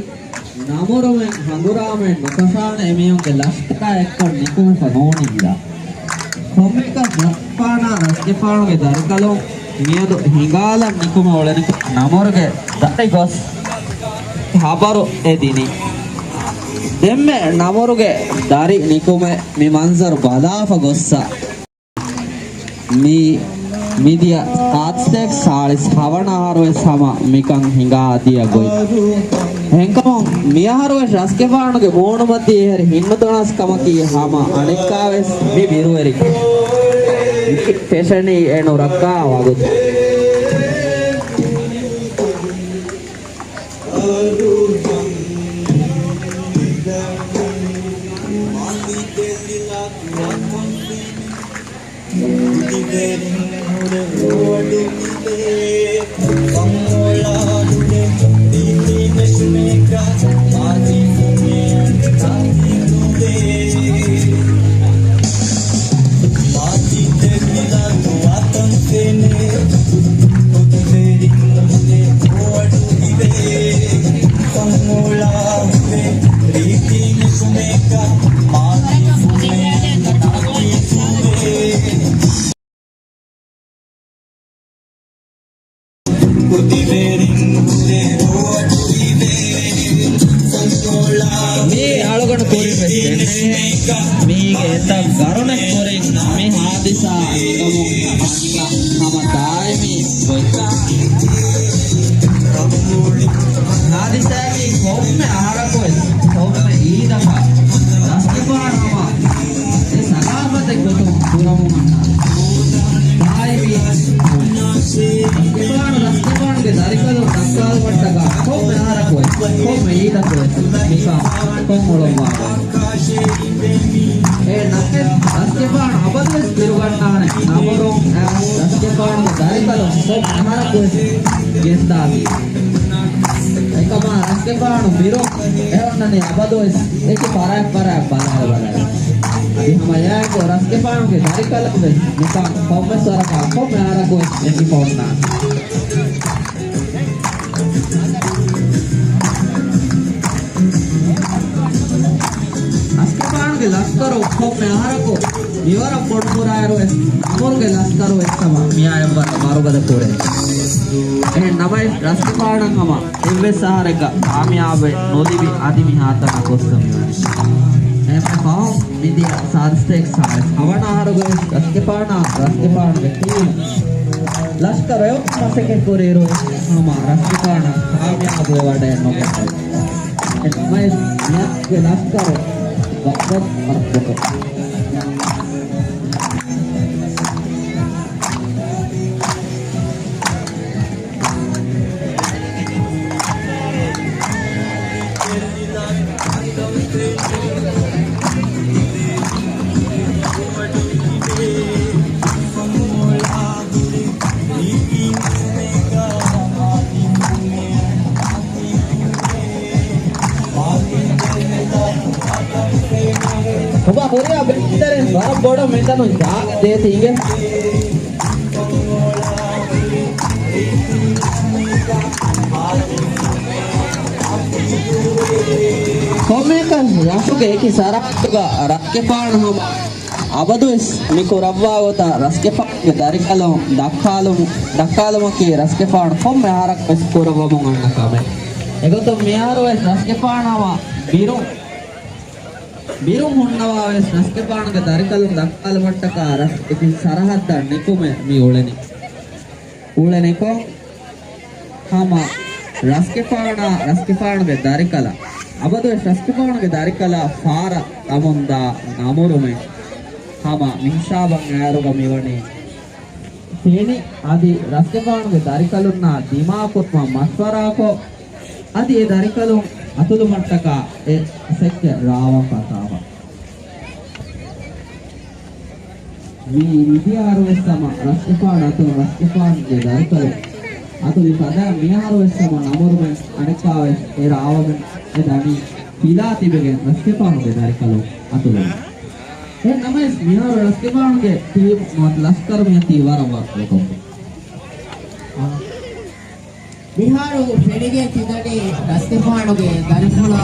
ނަމުރުމެން ހަނގުރާމައެއް ނުކަށާނެ އެމީހުންގެ ލަށްޓަކާ އެއްކޮށް ނިކުމެފަ ނޫނިއްލާ. ކޮންމެއަކަސް ރަސްގެފާނާ ރަސްގެފާނުގެ ދަރިކަލުން މިއަދު ހިނގާލަން ނިކުމެ އުޅެނިކޮށް ނަމުރުގެ ދަރި ގޮސް ހަބަރު އެ ދިނީ. ދެންމެ ނަމުރުގެ ދަރި ނިކުމެ މި މަންޒަރު ބަލާފަ ގޮއްސަ. މި މިދިޔަ ސާތް ސަތޭކަ ސާޅީސް ހަވަނަ އަހަރުވެސް ހަމަ މިކަން ހިނގާ ދިޔަ ގޮތް. އެހެންކަމުން މިއަހަރުވެސް ރަސްގެފާނުގެ މޫނުމަތީ އެހެރި ހިތްނުތަނަވަސްކަމަކީ ހަމަ އަނެއްކާވެސް މި ބިރުވެރިކަން. މި ފެށެނީ އެ ނުރައްކާ ވަގުތު. މި އަޅުގަނޑު ކުރިން ވެސް ދެންނެވި މީގެ އެތައް ގަރުނެއް ކުރިން މި ހާދިސާ އެނގުމުން ހަމަ ދާއިމީ ގޮތް. ހާދިސާގެ ކޮންމެ އަހަރަކުވެސް ކޮންމެ އީދަކަށް ރަސްގެފާނު ހަމަ އެ ސަލާމަތެއް ގޮތުން ކުރަމުން އަންނާނެ. ދާއިމީ ރަސްގެފާނު، ރަސްގެފާނުގެ ދަރިކަލުން ދައްކާލުމަށްޓަކާ ކޮންމެ އަހަރަކުވެސް، ކޮންމެ އީދަކުވެސް މިކަން ކޮށް އުޅުއްވާނެ. އެ ނަމަވެސް ރަސްގެފާނު އަބަދުވެސް ބިރުގަންނާނެ ނަމުރުން ރަސްގެފާނުގެ ދަރިކަލުން ކޮންމެ އަހަރަކުވެސް ގެންދާތީ. އެކަމާ ރަސްގެފާނު ބިރުން އެ އޮންނަނީ އަބަދުވެސް އެކި ފަރާތް ފަރާތް ބަލާ ބަލާ. އަދި ހަމަ އެއާއެކު ރަސްގެފާނުގެ ދަރިކަލަކުވެސް މިކަން ކޮންމެސް ވަރަކަށް ކޮންމެ އަހަރަކުވެސް އެކި ކޮށްނާނެ. ރަސްގެފާނުގެ ލަސްކަރު ކޮންމެ އަހަރަކު މިވަރަށް ބޮޑުކުރާއިރުވެސް، ނަމުރުގެ ލަސްކަރު ވެސް ހަމަ މިއާ އެއްވަރަށް ވަރުގަދަ ކުރޭ. އެހެން ނަމަވެސް ރަސްގެފާނަށް ހަމަ އެއްވެސް އަހަރެއްގަ ކާމިޔާބެއް ނުލިބި އަދި މިހާތަނަށް ގޮއްސަ މިވަނީ. އެހެން ފަހުން މިދިޔަ ސާދިސް އެކްސް ހާސް ހަވަނަ އަހަރުގަވެސް ރަސްގެފާނާ ރަސްގެފާނުގެ ޓީމު ލަޝްކަރު އެއޮތް މަސައްކަތް ކުރިއިރު ހަމަ ރަސްގެފާނަށް ކާމިޔާބުވެވަޑައެއް ނުގެންދެވި. އެންމެ މިއަދުގެ ލަޝްކަރު ވައްވަތް މަރުކޮށް. ކޮބާ ކުރިއަށް ބެއްތެރެން ވަރަށް ބޮޑަށް މިތަނުން ޖާގަ ދޭތީ އިނގޭ. ކޮންމެއަކަސް ރަށުގެ އެކި ސަރަހައްދުގަ ރަސްގެފާނު ހަމަ އަބަދުވެސް މި ކުރައްވާ ގޮތަށް ރަސްގެފާނުގެ ދަރިކަލުން ދައްކާލުމު-، ދައްކާލުމަކީ ރަސްގެފާނު ކޮންމެ އަހަރަކުވެސް ކުރައްވަމުން އަންނަ ކަމެއް. އެގޮތުން މިއަހަރުވެސް ރަސްގެފާނު ހަމަ ބިރު-، ބިރުން ހުންނަވާވެސް ރަސްގެފާނުގެ ދަރިކަލުން ދައްކާލުމަށްޓަކާ ރަސް އެކި ސަރަހައްދަށް ނިކުމެ މި އުޅެނީ. އުޅެނިކޮށް ހަމަ ރަސްގެފާނާ ރަސްގެފާނުގެ ދަރިކަލަށް، އަބަދުވެސް ރަސްގެފާނުގެ ދަރިކަލަށް ފާރަށް ދަމުންދާ ނަމުރުމެއް ހަމަ މިހިސާބަށް އައިރުގަ މިވަނީ ފެނި އަދި ރަސްގެފާނުގެ ދަރިކަލުންނާ ދިމާކޮށް މަޝްވަރާކޮށް، އަދި އެ ދަރިކަލުން އަތުލުމަށްޓަކާ އެ މަސައްކަތް ރާވާފަ ކާފަ. މި މިދިޔަ އަހަރުވެސް ހަމަ ރަސްގެފާނު އަތުން ރަސްގެފާނުގެ ދަރިކަލުން އަތުލި ފަދައިން މިއަހަރުވެސް ހަމަ ނަމުރުމެން އަނެއްކާވެސް އެ ރާވަމެން އެ ދަނީ ފިލާ ތިބެގެން ރަސްގެފާނުގެ ދަރިކަލުން އަތުލުމުން. އެހެން ނަމަވެސް މިހާރު ރަސްގެފާނުގެ ޓީމު ނުވަތަ ލަސްކަރު މިއޮތީ ވަރަށް ވަރުގަދަކޮށްފަ. މިހާރު ފެނިގެން ތިދަނީ ރަސްގެފާނުގެ ދަރިފުޅާ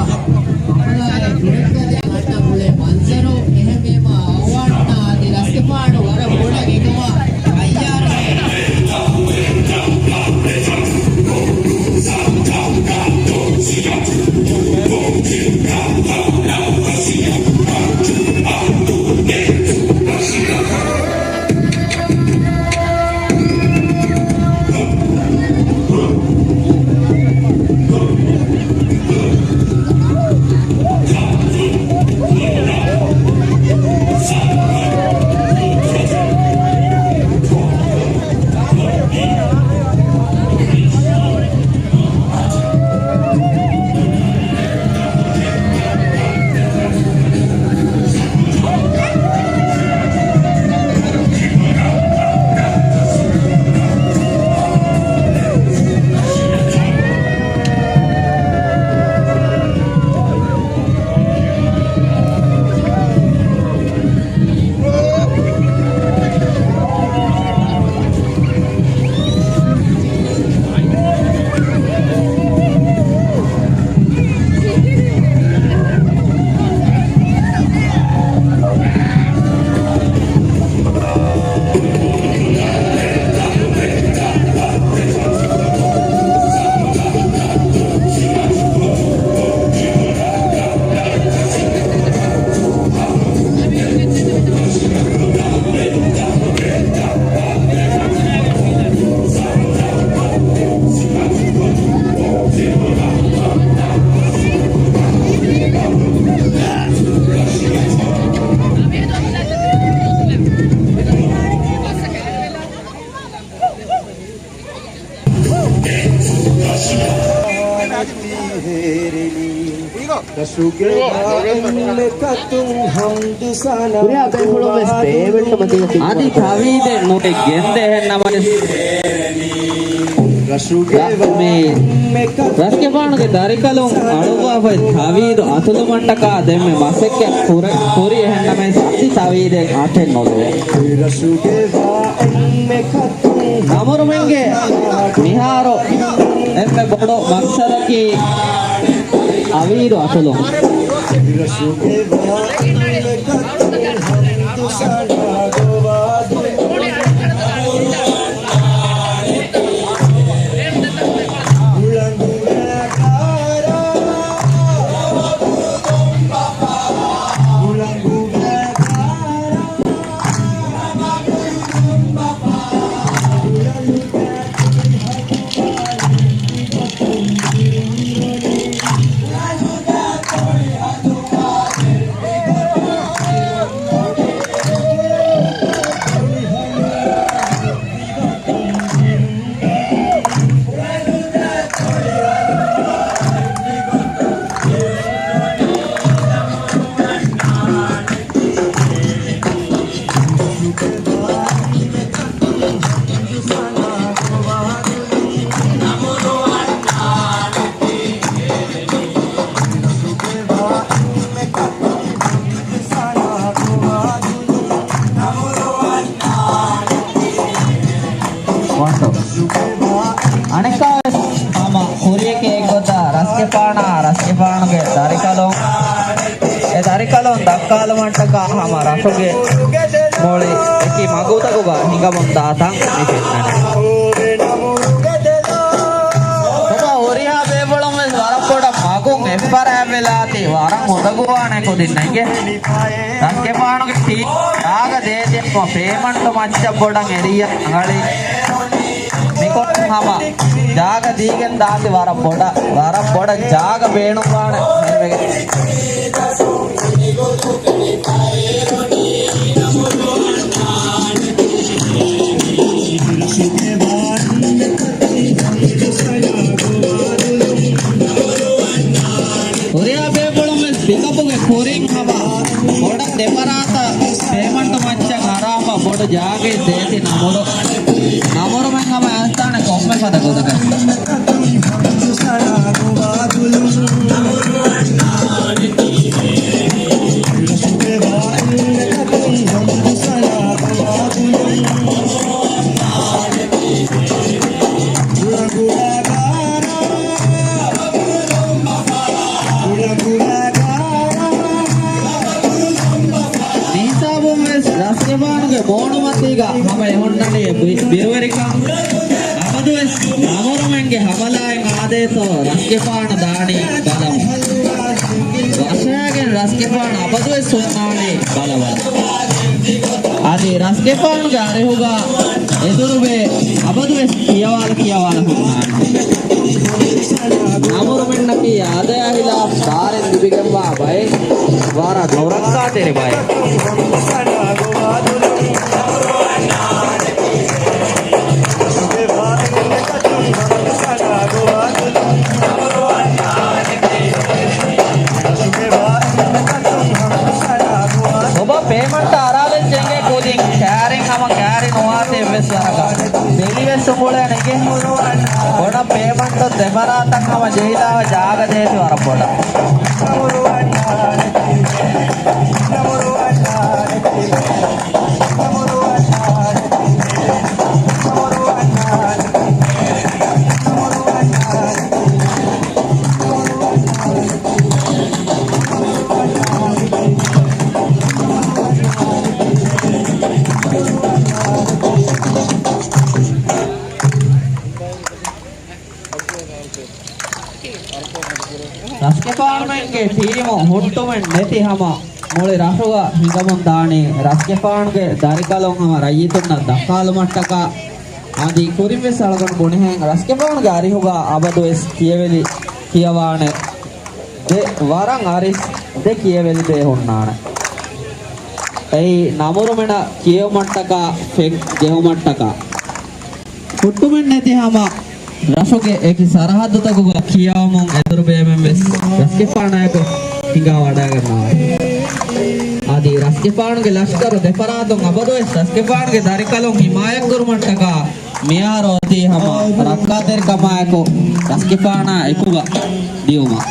ބަފަލާއެއް ނުރައްކަލެއް އަންނަ ގުޅޭ މަންޒަރު. އެހެންވީމާ އައުވާންނާ އަދި ރަސްގެފާނު ވަރަށް ބޮޑަށް އެދުމަށް ތައްޔާރުވޭ. ހުރިހާ ބޭފުޅުން ވެސް ބޭބެއްޓުމަތީގަ އަދި ތަވީދެއް ނުވެ ގެންދޭ އެހެން ނަމަވެސް، މި ރަސްގެފާނުގެ ދަރިކަލުން އަޅުއްވާފައި ތަވީދު އަތުލުމަށްޓަކާ ދެންމެ މަސައްކަތް ކުރެ-، ކުރި އެހެން ނަމަވެސް އަދި ތަވީދެއް އަތެއް ނުލުވޭ. ނަމުރުމެންގެ މިހާރު އެންމެ ބޮޑު މަޤްޞަދަކީ ތަވީދު އަތުލުން. އަނެއްކާވެސް ހަމަ ކުރިޔަކީ އެއްގޮތަށް ރަސްގެފާނާ ރަސްގެފާނުގެ ދަރިކަލުން، އެ ދަރިކަލުން ދައްކާލުމަށްޓަކާ ހަމަ ރަށުގެ މުޅި އެކި މަގުތަކުގަ ހިނގަމުންދާ ތަން މި ފެންނަނީ. ކޮބާ ހުރިހާ ބޭފުޅުން ވެސް ވަރަށް ބޮޑަށް މަގުން އެއްފަރާތްވެލާތީ ވަރަށް އުނދަގޫވާނެ ކުދިންނަށް އިނގޭ. ރަސްގެފާނުގެ ޓީމް ޖާގަ ދޭތީ ހަމަ ޕޭމަންޓު މައްޗަށް ބޮޑަށް އެރިއްޔާ ރަނގަޅީ. މިކޮށް ހަމަ ޖާގަ ދީގެން ދާތީ ވަރަށް ބޮޑަށް، ވަރަށް ބޮޑަށް ޖާގަ ބޭނުންވާނެ ހެންވެގެން. ހުރިހާ ބޭފުޅުން ވެސް ޕިކަޕުގެ ކުރިން ހަމަ ބޮޑަށް ދެފަރާތަށް ޕޭމަންޓު މައްޗަށް އަރާފަ ބޮޑު ޖާގައެއް ދޭތި ނަމުރު، ނަމުރުމެން ހަމަ އައިސްދާނެ ކޮންމެ ފަދަ ގޮތަކަށް. މިހިސާބުން ވެސް ރަސްގެފާނުގެ ބޯނުމަތީގަ ހަމަ އެހުންނަނީ ބި-، ބިރުވެރިކަން. އަބަދުވެސް ނަމުރުމެންގެ ހަމަލާއިން އާދޭތޯ ރަސްގެފާނު ދާނީ ބަލަމުން. ވަށައިގެން ރަސްގެފާނު އަބަދުވެސް ހުންނާނީ ބަލަބަލަ. އަދި ރަސްގެފާނުގެ އަރިހުގަ އެދުރުވެ އަބަދުވެސް ކިޔަވާލަ ކިޔަވާލަ ހުންނާނެ. ނަމުރުމެންނަކީ އާދަޔާ ހިލާފް ދާރެއް ލިބިގެންވާ ބައެއް، ވަރަށް ނުރައްކާތެރި ބައެއް. ކޮބާ ޕޭމަންޓް އަރާލަން ޖެހޭ ކުދިން ކާރިން ހަމަ ކާރި ނުވާތީ އެއްވެސް ވަރަކަށް. ބެލިވެސް އުނގުޅޭނެ އިނގޭ. ބޮޑަށް ޕޭމަންޓު ދެފަރާތަށް ހަމަ ޖެހިލާ ޖާގަ ދޭތި ވަރަށް ބޮޑަށް. ރަސްގެފާނުމެންގެ ޓީމު ހުއްޓުމެއް ނެތި ހަމަ މުޅި ރަށުގަ ހިނގަމުން ދާނީ ރަސްގެފާނުގެ ދަރިކަލުން ހަމަ ރައްޔިތުންނަށް ދައްކާލުމަށްޓަކާ. އަދި ކުރިންވެސް އަޅުގަނޑު ބުނިހެން ރަސްގެފާނުގެ އަރިހުގަ އަބަދުވެސް ކިޔެވެލި ކިޔަވާނެ ދެ ވަރަށް އަރިސް ދެ ކިޔެވެލި ދޭ ހުންނާނެ. އެއީ ނަމުރުމެނަށް ކިޔެވުމަށްޓަކާ ފެން ޖެހުމަށްޓަކާ. ހުއްޓުމެއް ނެތި ހަމަ ރަށުގެ އެކި ސަރަހައްދުތަކުގަ ކިޔަވަމުން އެދުރުބޭމެން ވެސް ރަސްގެފާނާއެކު ހިނގާ ވަޑައިގަންނަވާ. އަދި ރަސްގެފާނުގެ ލަޝްކަރު ދެފަރާތުން އަބަދުވެސް ރަސްގެފާނުގެ ދަރިކަލުން ހިމާޔަތްކުރުމަށްޓަކާ މިހާރު އޮތީ ހަމަ ރައްކާތެރިކަމާއެކު ރަސްގެފާނާ އެކުގަ ދިއުމަށް.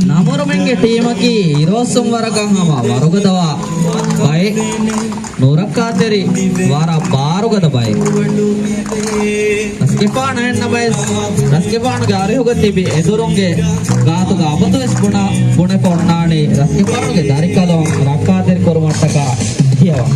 ނަމުރުމެންގެ ޓީމަކީ އިރުއޮއްސުން ވަރަކަށް ހަމަ ވަރުގަދަވާ ބައެއް. ނުރައްކާތެރި ވަރަށް ބާރުގަދަ ބައެއް. ރަސްގެފާނަށް އެންނަމަވެސް، ރަސްގެފާނުގެ އަރިހުގަ ތިބި އެދުރުންގެ ގާތުގަ އަބަދުވެސް ބުނާ، ބުނެފަ އޮންނާނީ ރަސްގެފާނުގެ ދަރިކަލުން ރައްކާތެރި ކުރުމަށްޓަކާ ކިޔަވަން.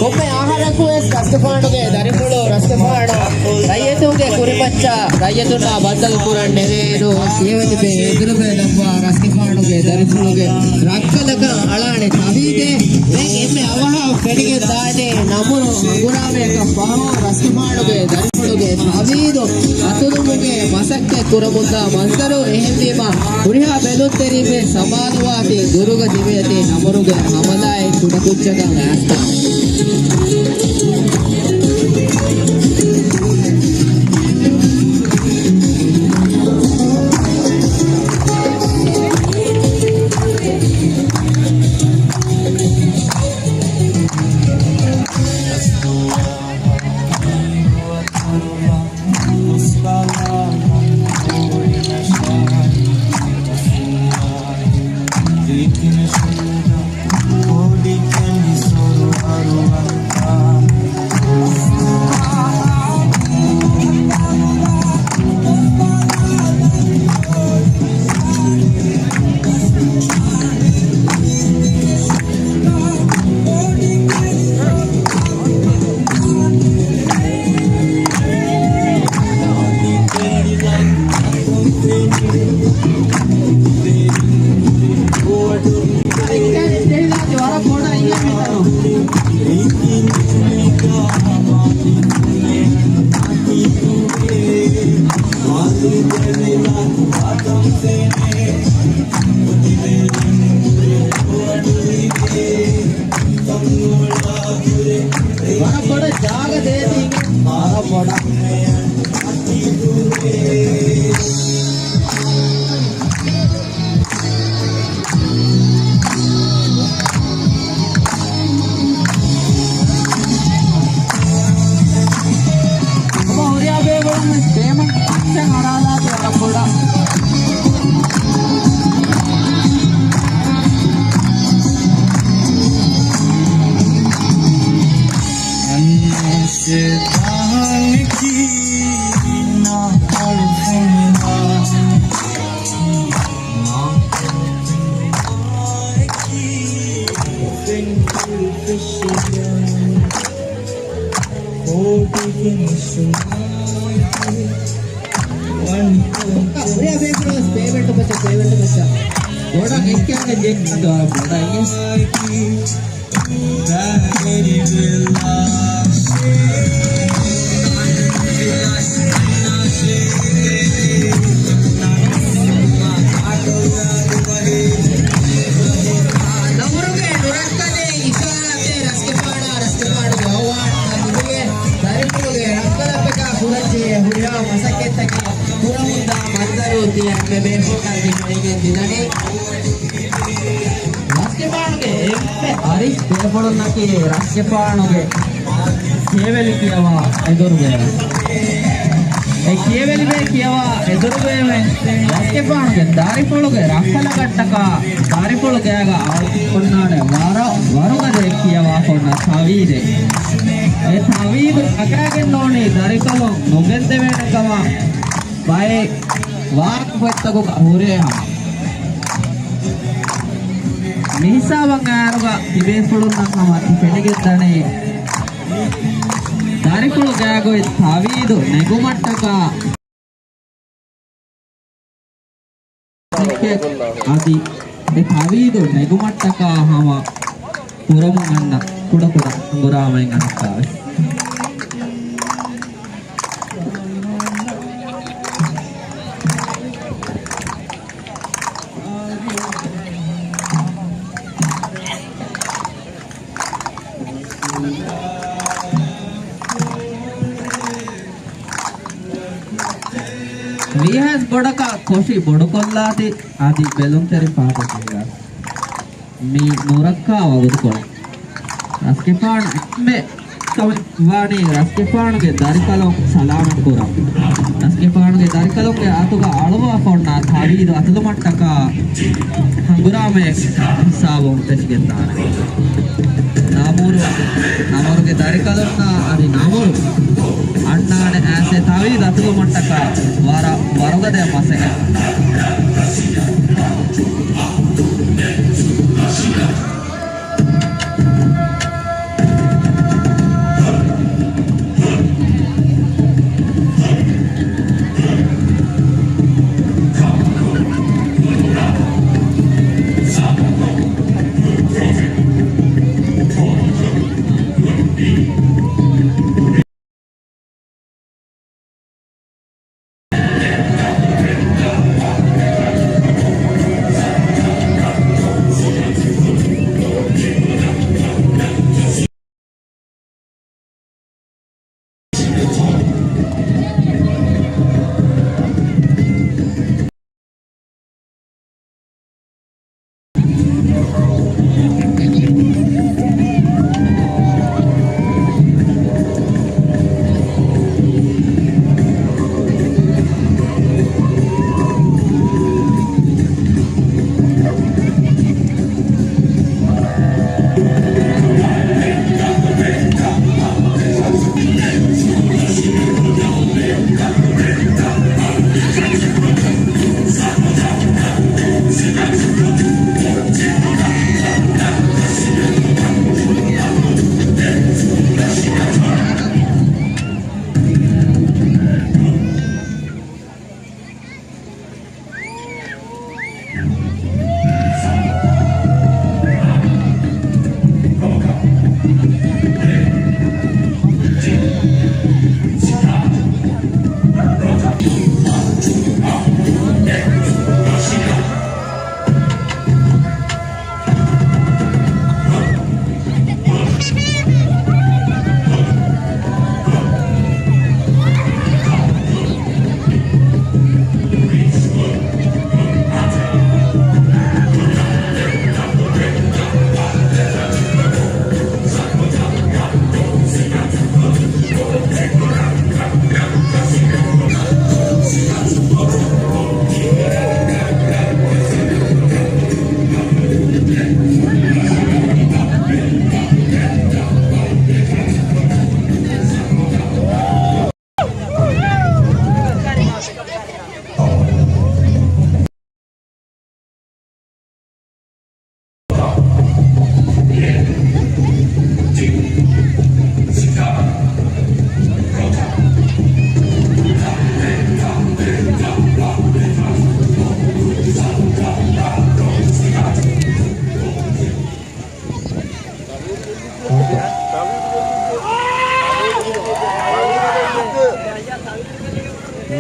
ކޮންމެ އަހަރަކުވެސް ރަސްގެފާނުގެ ދަރިފުޅު ރަސްގެފާނު ރައްޔިތުންގެ ކުރިމައްޗަށް ރައްޔިތުންނާ ބައްދަލު ކުރަން ނެރޭއިރު ކިޔެވެތިބޭ އެދުރުބޭ ދައްވާ ރަސްގެފާނުގެ ދަރިފުޅުގެ ރައްކަލަކަށް އަޅާނެ ތަވީދެއް. ދެން އެންމެ އަވަހަށް ފެނިގެން ދާނެ ނަމުރު ހަނގުރާމަޔަކަށް ފަހު ރަސްގެފާނުގެ ދަރިފުޅުގެ ތަވީދު އަތުލުމުގެ މަސައްކަތް ކުރަމުންދާ މަންޒަރު. އެހެންވީމަ، ހުރިހާ ބެލުންތެރިންވެސް ސަމާލުވާތީ ދުރުގަ ތިބޭތީ ނަމުރުގެ ހަމަލާއެއް ކުޑަކުއްޖަކަށް އައިސްތާ. ވަރަށް ބޮޑަށް ޖާގަ ދޭތީ. ވަރަށް ބޮޑަށް. ހުރިހާ ބޭފުޅުން ވެސް ޕޭމަންޓް އައްޗަށް އަރާލާތި ވަރަށް ބޮޑަށް. ހުރިހާ ބޭފުޅުން ވެސް ޕޭމަންޓު މައްޗަށް، ޕޭމަންޓު މައްޗަށް. ބޮޑަށް އެއްކައިގެން ޖެއްކި ދޯ ބޮޑަށް. ނަމުރުގެ ނުރައްކަލެއް އިޝާރާތެއް ރަސްގެފާނާ ރަސްގެފާނުގެ އަވާން ދަރިފުޅުގެ ރައްކަލަށް ކުރަންޖެހޭ ހުރިހާ މަސައްކަތްތަކެއް ކުރަމުންދާ މަންޒަރު ތިޔަ އެންމެ ބޭފުޅުންނަށް ތި ފެނިގެން ދިނަނީ. ރަސްގެފާނުގެ އެންމެ އަރިސް ބޭފުޅުންނަކީ ރަސްގެފާނުގެ ހޭވެލި ކިޔަވާ އެދުރުބޭ. ކިޔެވެލިބޭ ކިޔަވާ އެދުރުގައިމެ ރަސްގެފާނުގެ ދަރިފުޅުގެ ރަށްކަލަގައްޓަކާ ދަރިފުޅު ގާގަ އަޅުކޮށްނާނެ ވަރަށް ވަރުގަދަ ކިޔަވާފަ ހުންނަ ތަވީދެއް. އެ ތަވީދު ނަގާގެން ނޫނީ ދަރިކަލުން ނުގެންދެވޭނެ ކަމަށް ބައެއް ވާހަކަފޮތްތަކުގަ ހުރޭ ހަމަ. މިހިސާބަށް އައިރުގަ ތިބޭފުޅުންނަށް ހަމަ ތި ފެނިގެންދަނީ ދަރިފުޅު ގާގައި ތަވީދު ނެގުމަށްޓަކާ އަދި އެ ތަވީދު ނެގުމަށްޓަކާ ހަމަ ކުރަމުން އަންނަ ކުޑަކުޑަ ހަނގުރާމައިން އަނެއްކާވެސް. ވީހާސް ބޮޑަކަށް ކޮށި ބޮޑުކޮށްލާތި އަދި ބެލުންތެރި ފަހަތަށް ޖެހިލާ. މި ނުރައްކާ ވަގުތުކޮޅު. ރަސްގެފާނު އެންމެ ކަމެއް ވާނީ ރަސްގެފާނުގެ ދަރިކަލުން ސަލާމަތް ކުރަން. ރަސްގެފާނުގެ ދަރިކަލުންގެ އަތުގަ އަޅުވާފަ ހުންނަ ތަވީދު އަތުލުމަށްޓަކާ ހަނގުރާމައެއް ހިސާބުން ފެށިގެންދާނެ. ނަމުރު، ނަމުރުގެ ދަރިކަލުންނާ އަދި ނަމުރު އަންނާނެ އައިސް އެ ތަވީދު އަތުލުމަށްޓަކާ ވަރަށް ވަރުގަދަ މަސައްކަތް.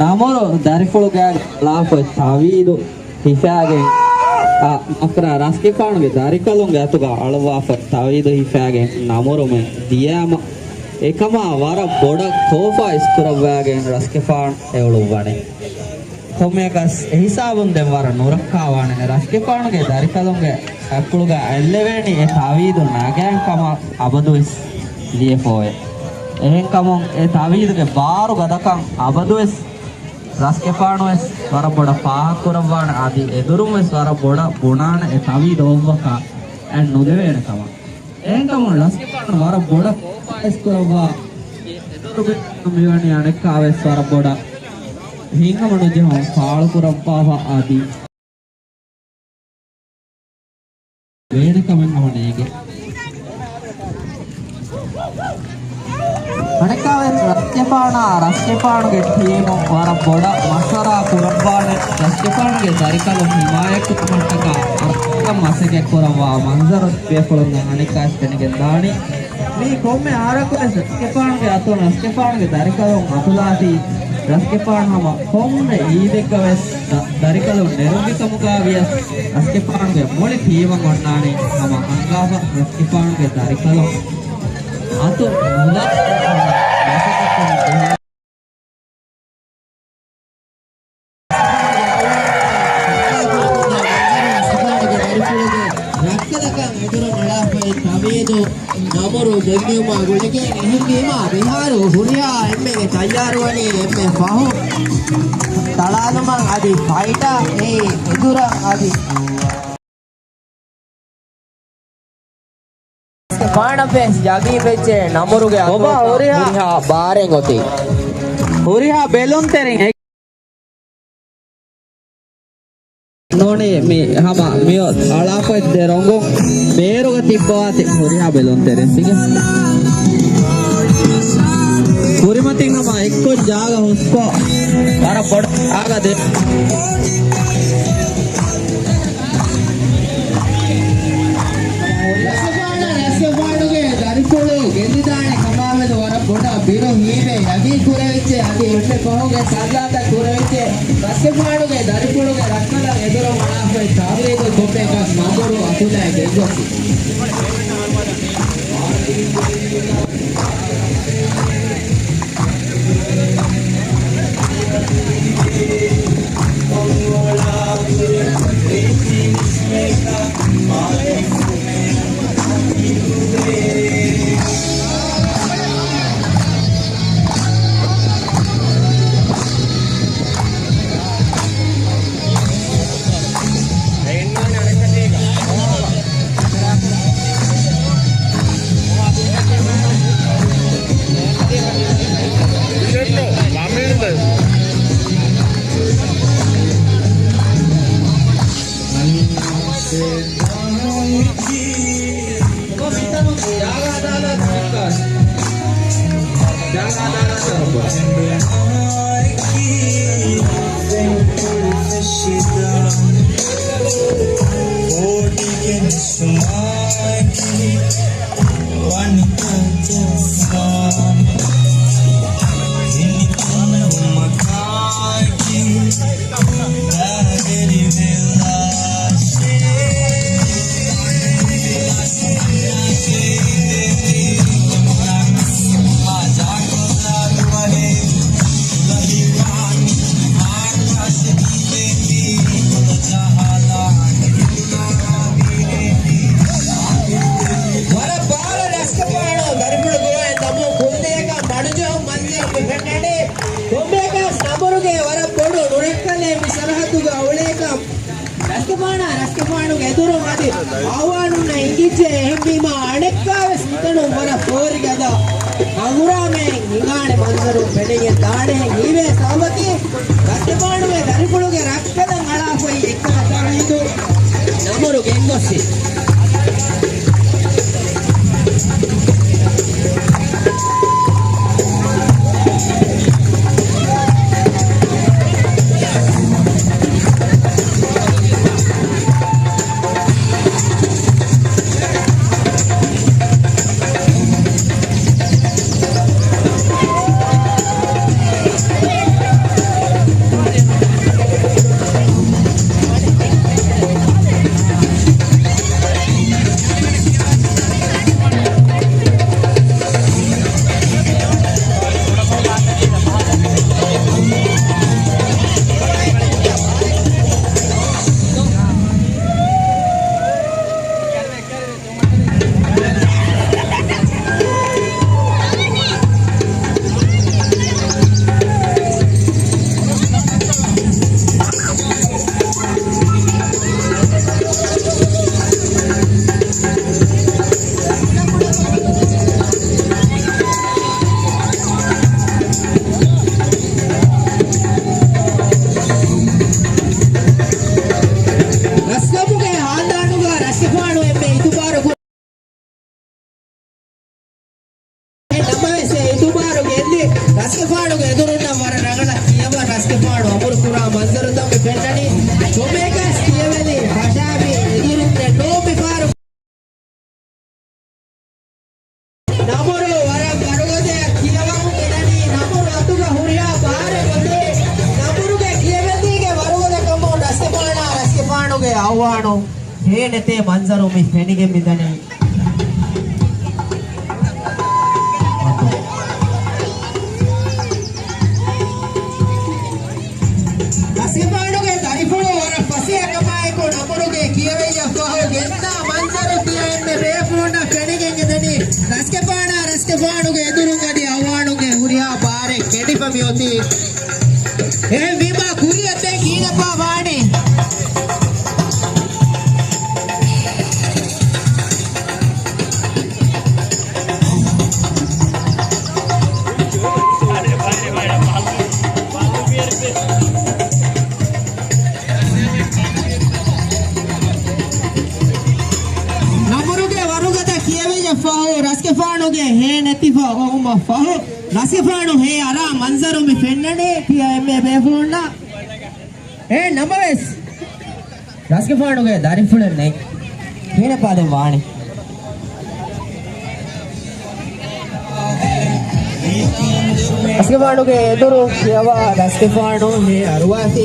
ނަމުރު ދަރިފުޅުގައި ލާފޮތް ތަވީދު ހިފާގެން، އާ، މަކްރާ ރަސްގެފާނުގެ ދަރިކަލުންގެ އަތުގަ އަޅުއްވާފަ ތަވީދު ހިފާގެން ނަމުރުމެ ދިޔާމަ، އެކަމާ ވަރަށް ބޮޑަށް ކޯފާ އިސްކުރައްވާގެން ރަސްގެފާނު އެއުޅުއްވަނީ. ކޮންމެއަކަސް އެހިސާބުން ދެން ވަރަށް ނުރައްކާވާނެ. ރަސްގެފާނުގެ ދަރިކަލުންގެ އަތްޕުޅުގަ އެއްލެވޭނީ އެ ތާވީދު ނަގާން ކަމަށް އަބަދުވެސް ލިޔެފޯއެ. އެހެންކަމުން އެ ތާވީދުގެ ބާރު ގަދަކަން އަބަދުވެސް ރަސްގެފާނު ވެސް ވަރަށް ބޮޑަށް ފާހަގަކުރައްވާނެ އަދި އެދުރުން ވެސް ވަރަށް ބޮޑަށް ބުނާނެ އެ ތަވީދު އޮއްވަކަށް އެ ނުދެވޭނެ ކަމަށް. އެހެންކަމުން ރަސްގެފާނު ވަރަށް ބޮޑަށް ކޯފާވެސް ކުރައްވާ އެ އެދުރު ބިން މިވަނީ އަނެއްކާވެސް ވަރަށް ބޮޑަށް ހިތްހަމަ ނުޖެހުން ފާޅުކުރައްވާފަ އަދި ވޭނެ ކަމެއް ހަމަ ނޭނގެ. އަނެއްކާވެސް ރަސްގެފާނާ ރަސްގެފާނުގެ ޓީމު ވަރަށް ބޮޑަށް މަޝްވަރާ ކުރައްވާނެ. ރަސްގެފާނުގެ ދަރިކަލުން ހިމާޔަތްކުރުމަށްޓަކާ މަސައްކަތް ކުރައްވާ މަންޒަރު ބޭފުޅުންނަށް އަނެއްކާވެސް ފެނިގެން ދާނީ. މީ ކޮންމެ އަހަރަކުވެސް ރަސްގެފާނުގެ އަތުން ރަސްގެފާނުގެ ދަރިކަލުން އަތުލާތީ، ރަސްގެފާނު ހަމަ ކޮންމެ އީދެއްގަވެސް ދަ-، ދަރިކަލުން ނެރުންގެ ކަމުގަ ވިޔަސް ރަސްގެފާނުގެ މުޅި ޓީމަށް އޮންނާނީ ހަމަ ހަންގާފަ ރަސްގެފާނުގެ ދަރިކަލުން އަތު ނުލާ ރައްކަލަކަށް އެދުރަށް އަޅާފައި ތަވީދު ނަމުރު ގެންދިއުމާ ގުޅިގެން އެހެންވީމާ މިހާރު ހުރިހާ އެންމެގެ ތައްޔާރުވަނީ އެންމެ ފަހު ތަޅާލުމަށް އަދި ފައިޓާ އެއީ އެދުރަށް އަދި ފާނަށްވެސް ޔަގީންވެއްޖެ ނަމުރުގެ އަތުގަ ހުރިހާ ބާރެއް އޮތީ. ހުރިހާ ބެލުންތެރިން ނޫނީ މި ހަމަ މިއޮތް އަޅާފައި ދެ ރޮނގު ބޭރުގަ ތިއްބަވާތި ހުރިހާ ބެލުންތެރިން ތިގެ. ކުރިމަތިން ހަމަ އެއްކޮށް ޖާގަ ހުސްކޮށް ވަރަށް ބޮޑަށް ޖާގަ ދޭ. ރަސްގެފާނާ ރަސްގެފާނުގެ ދަރިފުޅު ގެންދިދާނެ ކަމާމެދު ވަރަށް ބޮޑަށް ބިރު ހީވޭ. ޔަގީން ކުރެވިއްޖެ އަދި އެންމެ ފަހުގެ ސައްލާތައް ކުރެވިއްޖެ. ރަސްގެފާނުގެ ދަރިފުޅުގެ ރައްކަލަށް އެދުރަށް އަޅާފައި ތާވީދު ކޮށްފައިކަސް ނަމުރު އަތުލައި ގެންގޮސް. ވަރަށް ބާރަށް ރަސްގެފާނު ދަރިފުޅު ގޮވައި ދަމުން ކުޅުދޭކަށް މަޑުޖެހުން މަންޒަރު މި ފެންނަނީ. ކޮންމެއަކަސް ނަމުރުގެ ވަރަށް ބޮޑު ނުރައްކަލެއް މި ސަރަހައްދުގަ އުޅޭކަން ރަސްގެފާނާ ރަސްގެފާނުގެ އެދުރުން އަދި އައުވާނުންނަށް އިނގިއްޖެ. އެހެންވީމާ އަނެއްކާވެސް މިތަނުން ވަރަށް ފޯރިގަދަ ހަނގުރާމައެއް ހިނގާނެ މަންޒަރު ފެނިގެން ދާނެހެން ހީވޭ ސަބަބަކީ ރަސްގެފާނުގެ ދަރިފުޅުގެ ރައްކަލަށް އަޅާފައި އެއްކަލަ ތަވީދު ނަމުރު ގެންގޮސްފި. ނެތޭ މަންޒަރު މި ފެނިގެން މިދަނީ. ރަސްގެފާނުގެ ދަރިފުޅު ވަރަށް ފަސޭހަކަމާއެކު ނަމުރުގެ ކިޔަވައްޔަށް ފަހު ގެންދާ މަންޒަރު ތިޔަ އެންމެ ބޭފުޅުންނަށް ފެނިގެން އެދެނީ. ރަސްގެފާނާ ރަސްގެފާނުގެ އެދުރުން އަދި އަވާނުގެ ހުރިހާ ބާރެއް ކެނޑިފަ މިއޮތީ. އެހެންވީމާ ކުރިއަށް ދެން ކިހިނެއްބާ ވާނީ؟ ނަމުރުގެ ވަރުގަދަ ކިޔެވިއްޔަ ފަހު ރަސްގެފާނުގެ ހޭ ނެތިފަ އޮވުމަށް ފަހު، ރަސްގެފާނު ހޭ އަރާ މަންޒަރު މި ފެންނަނީ ތިޔަ އެންމެ ބޭފުޅުންނަށް. އެހެން ނަމަވެސް، ރަސްގެފާނުގެ ދަރިފުޅެއް ނެތް. ކިހިނެއްބާ ދެން ވާނީ؟ ރަސްގެފާނުގެ އެދުރު ކިޔަވާ ރަސްގެފާނު ހޭ އަރުވާތީ.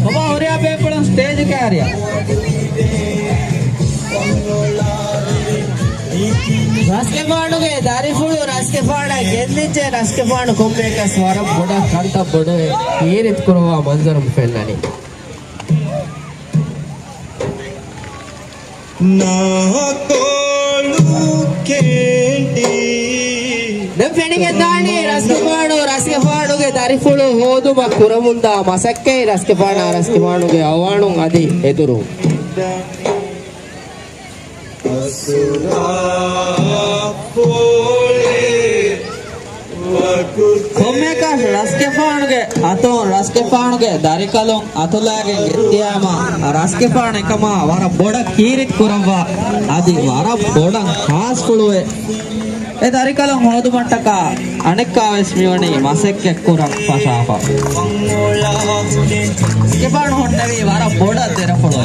ބަބާ ހުރިހާ ބޭފުޅުން ސްޓޭޖްގެ އަރިއަށް. ރަސްގެފާނުގެ ދަރިފުޅު ރަސްގެފާނަށް ގެންދިއްޖެ. ރަސްގެފާނު ކޮންމެއަކަސް ވަރަށް ބޮޑަށް ކަންތައް ބޮޑުވެ ކީރިތި ކުރައްވާ މަންޒަރު ފެންނަނީ. ނާކޯޅު ކެނޑި. ދެން ފެނިގެންދާނީ ރަސްގެފާނު ރަސްގެފާނުގެ ދަރިފުޅު ހޯދުމަށް ކުރަމުންދާ މަސައްކަތް. ރަސްގެފާނާ ރަސްގެފާނުގެ އަވާނުން އަދި އެދުރުން. ކޮންމެއަކަސް ރަސްގެފާނުގެ އަތުން ރަސްގެފާނުގެ ދަރިކަލުން އަތުލައިގެން ގެންދިޔާމަ، ރަސްގެފާނު އެކަމާ ވަރަށް ބޮޑަށް ކީރިތި ކުރައްވާ އަދި ވަރަށް ބޮޑަށް ހާސްފުޅުވެ، އެ ދަރިކަލުން ހޯދުމަށްޓަކާ އަނެއްކާވެސް މިވަނީ މަސައްކަތްކުރަން ފަށާފަ. ރަސްގެފާނު ހުންނެވީ ވަރަށް ބޮޑަށް ދެރަފުޅު.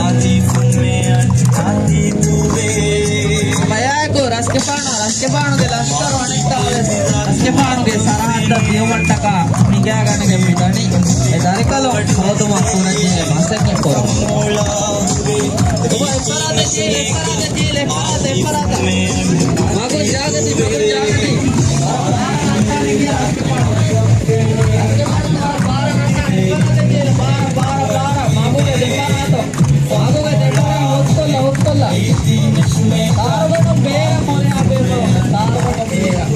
ހަމައެއާއެކު ރަސްގެފާނު، ރަސްގެފާނުގެ ލަޝްކަރު އަނެއްކާވެސް ރަސްގެފާނުގެ ސަރަހައްދަށް ދިޔުމަށްޓަކާ ހިނގާގަނެގެން މިދަނީ. އެ ދަރިކަލުން ހޯދުމަށް ކުރަންޖެހޭ މަސައްކަތް ކުރުން. އެއްފަރާތަށް ޖީލެއް، އެއްފަރާތަށް ޖީލެއް، އެއްފަރާތަށް، އެއްފަރާތަށް. މަގު ޖާގަތި، މަގު ޖާގަތި. މަގުގެ ދެފަރާތަށް، މަގުގެ ދެފަރާތަށް، މަގުގެ ދެފަރާތަށް ހުސްކޮށްލަ، ހުސްކޮށްލަ. ތާރުގަނޑު ބޭރަށް ހުރިހާ ބޭފުޅުން، ތާރުގަނޑު ބޭރަށް.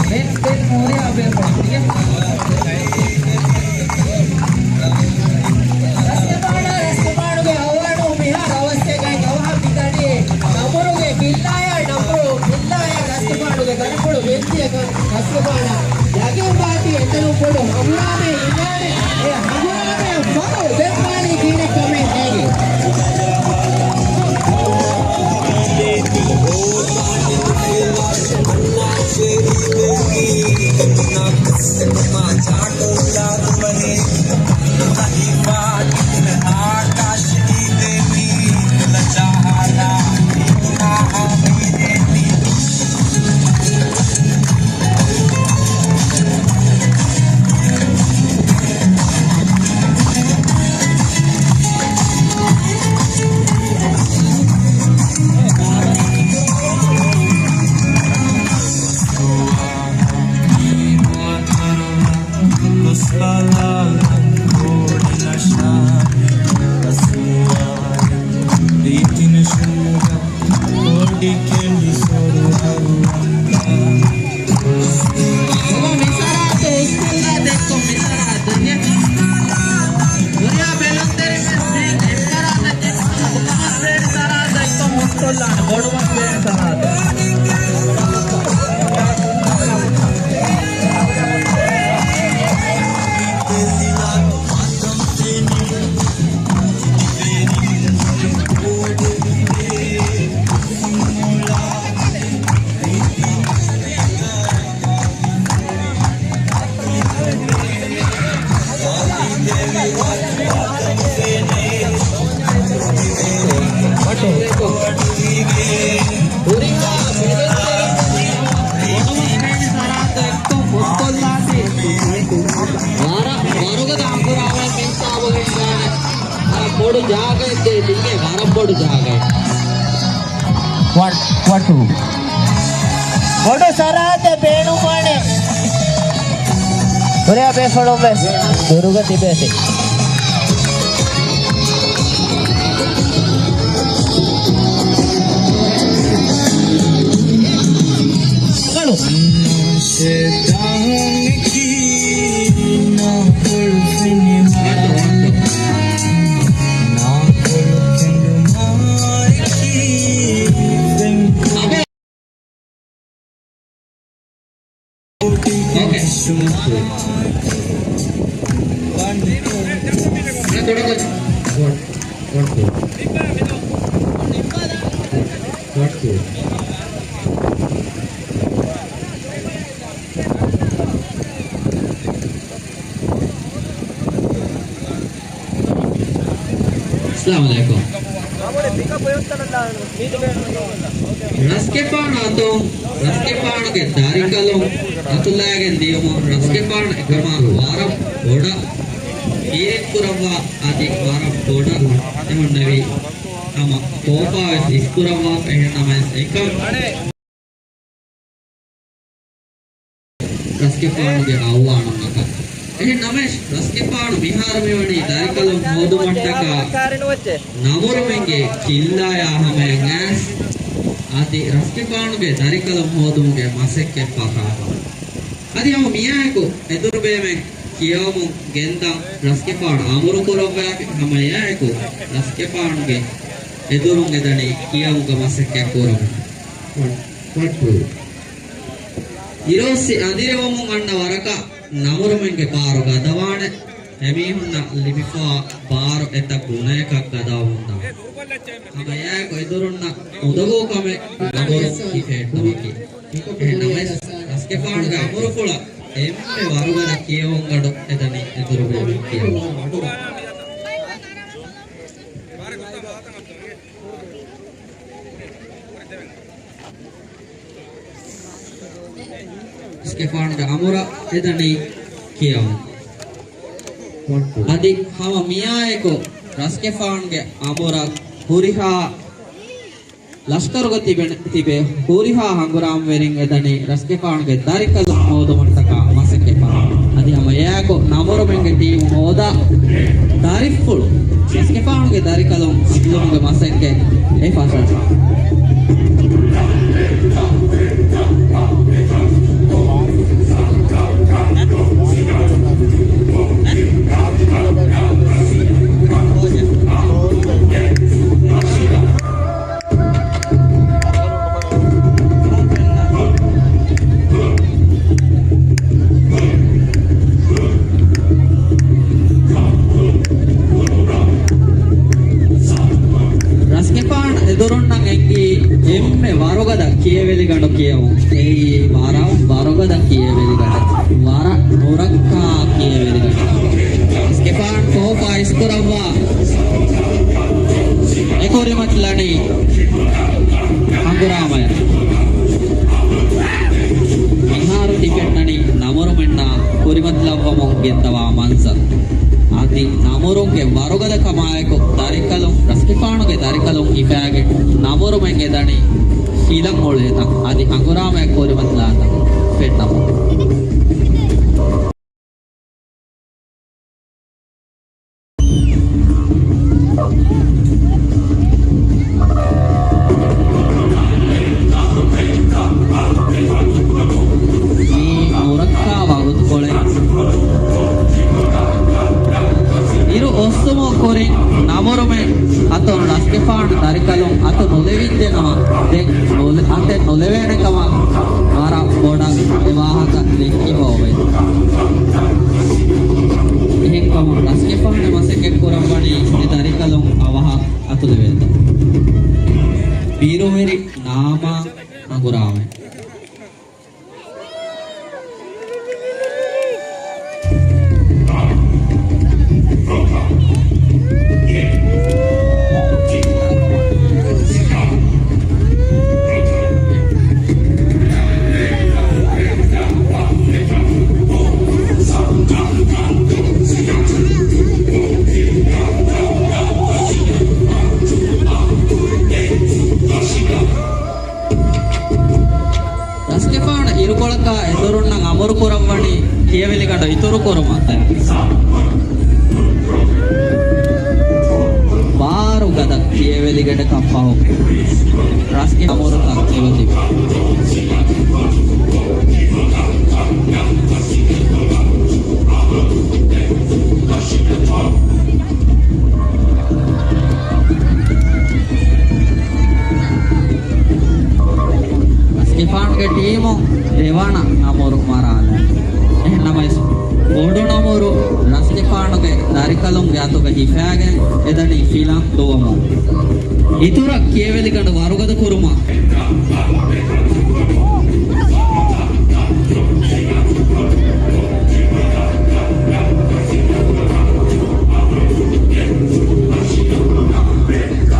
ދެން، ދެން ހުރިހާ ބޭފުޅުން. ރަސްގެފާނާ ރަސްގެފާނުގެ އަވާނު މިހާރު އަވަސްވެގެން އަވަހަށް މިދަނީ ނަމުރުގެ ބިއްލާޔާ، ނަމުރު ބިއްލާޔާ ރަސްގެފާނުގެ ދަރިފުޅު ގެންދިޔަކަން. ރަސްގެފާނާ ޔަގީންވާތީ އެތަނުން ބޮޑު ހަނގުރާމައެއް ހިނގާނެ. އެ ހަނގުރާމައަށް ފަހު ދެއްވާނީ ކިހިނެއްކަމެއް ނޭނގެ. ބަބާ، މި ސަރާތު ހުސްކޮށްލާ ދެއްކޮ، މި ސަރާތު. ހުރިހާ ބެލުންތެރިން ވެސް ދެން އެއްފަރާތަށް ޖެހި، ބޮޑުމަސް ވޭނި ސަރާތަށް އިތުރު ހުސްކޮށްލާނެ، ބޮޑުމަސް ވޭނި ސަރާތަށް. ބޮޑު ޖާގައެއްގައި މީގެ ވަރަށް ބޮޑު ޖާގައެއް. ވަން، ވަން، ޓޫ. ބޮޑު ސަރަހައްދެއް ބޭނުންވާނެ. ހުރިހާ ބޭފުޅުން ވެސް ދުރުގަ ތިބޭތި. އައްސަލާމު ޢަލައިކުމް. ރަސްގެފާނު އަތުން ރަސްގެފާނުގެ ދަރިކަލުން އަތުލައިގެން ދިޔުމުން ރަސްގެފާނު އެކަމާ ވަރަށް ބޮޑަށް ކީރިތި ކުރައްވާ އަދި ވަރަށް ބޮޑަށް އެހުންނެވި ހަމަ ކޯފާވެސް އިސްކުރައްވާފަ. އެހެންނަމަވެސް އެކަން ރަސްގެފާނުގެ އައުވާނުންނަކަށް. އެހެން ނަމަވެސް، ރަސްގެފާނު މިހާރު މިވަނީ ދަރިކަލުން ހޯދުމަށްޓަކާ ނަމުރުމެންގެ ކިއްލާޔާ ހަމަޔަށް އައިސް، އަދި ރަސްގެފާނުގެ ދަރިކަލުން ހޯދުމުގެ މަސައްކަތް ފަށާފަ. އަދި ހަމަ މިއާއެކު އެދުރު ބޭމެން ކިޔަވަމުން ގެންދަން ރަސްގެފާނު އަމުރު ކުރައްވާފި. ހަމަ އެއާއެކު ރަސްގެފާނުގެ އެދުރުން އެދަނީ ކިޔަވުމުގެ މަސައްކަތް ކުރަމުން. އިރުއޮއްސި އަނދިރިވަމުން އަންނަ ވަރަކަށް ނަމުރުމެންގެ ބާރު ގަދަވާނެ. އެމީހުންނަށް ލިބިފާ ބާރު އެތައް ގުނަޔަކަށް ގަދަވަމުންދާނެ. ހަމަ އެއާއެކު އެދުރުންނަށް އުނދަގޫ ކަމެއް ނަމުރު ހިފޭ ކަމަކީ. އެހެން ނަމަވެސް، ރަސްގެފާނުގެ އަމުރުފުޅަށް އެންމެ ވަރުގަދަ ކިޔެވުންގަނޑު އެދަނީ އެދުރުބޭބެ ކިޔެވުން. ރަސްގެފާނުގެ އަމުރަށް އެދަނީ ކިޔަވަން. އަދި ހަމަ މިއާއެކު ރަސްގެފާނުގެ އަމުރަށް ހުރިހާ ލަޝްކަރުގަ ތިބެ، ތިބޭ ހުރިހާ ހަނގުރާމަވެރިން އެދަނީ ރަސްގެފާނުގެ ދަރިކަލުން ހޯދުމަށްޓަކާ މަސައްކަތް ފަށާ. އަދި ހަމަ އެއާއެކު ނަމުރުމެންގެ ޓީމު ހޯދާ ދަރިފުޅު ރަސްގެފާނުގެ ދަރިކަލުން ހޯދުމުގެ މަސައްކަތް އެ ފަށާ. ރަސްގެފާނު އެދުރުންނަށް އެންގީ އެންމެ ވަރުގަދަ ކިޔެވެލިގަނޑު ކިޔެވުން. އެއީ ވަރަށް ވަރުގަދަ ކިޔެވެލިގަނޑެއް. ވަރަށް ނުރައްކާ ކިޔެވެލިގަނޑެއް. ރަސްގެފާނު ކޯފާ އިސްކުރައްވާ އެ ކުރިމަތިލަނީ ހަނގުރާމަޔަށް. މިހާރު ތިކެންނަނީ ނަމުރުމެންނާ ކުރިމަތިލައްވަމުން ގެންދަވާ މަންޒަރު. އަދި ނަމުރުންގެ ވަރުގަދަކަމާއެކު ދަރިކަލުން، ރަސްގެފާނުގެ ދަރިކަލުން ހިފާގެން ނަމުރުމެން އެދަނީ ހިލަން އުޅޭތަން އަދި ހަނގުރާމައަށް ކުރިމަތިލާތަން ފެންނަމުން. މީ ނުރައްކާ ވަގުތުކޮޅެއް. އިރު އޮއްސުމުގެ ކުރިން ނަމުރުމެން އަތުން ރަސްގެފާނު ދަރިކަލުން އަތު ނުލެވިއްޖެނަމަ، ދެން ނުލެ-، އަތެއް ނުލެވޭނެ ކަމަށް ވަރަށް ބޮޑަށް އެ ވާހަކަ ދެއްކިފަ އޮވޭ. އެހެންކަމުން ރަސްގެފާނު މަސައްކަތް ކުރައްވަނީ އެ ދަރިކަލުން އަވަހަށް އަތުލެވޭތަން. ބިރުވެރި ނާމާ ހަނގުރާމަ. ބާރު ގަދަ ކިޔެވެލިގަނޑަކަށް ފަހު، ރަސްގެފާނު ނަމުރުތައް އެބަތިބި. ރަސްގެފާނުގެ ޓީމު ދެވަނަ ނަމުރު މަރާލާ. އެހެންނަމަވެސް، ބޮޑު ނަމުރު ރަސްގެފާނުގެ ދަރިކަލުންގެ އަތުގަ ހިފާގެން އެދަނީ ފިލަން ދުވަމުން. އިތުރަށް ކިޔެވެލިގަނޑު ވަރުގަދަ ކުރުމަށް،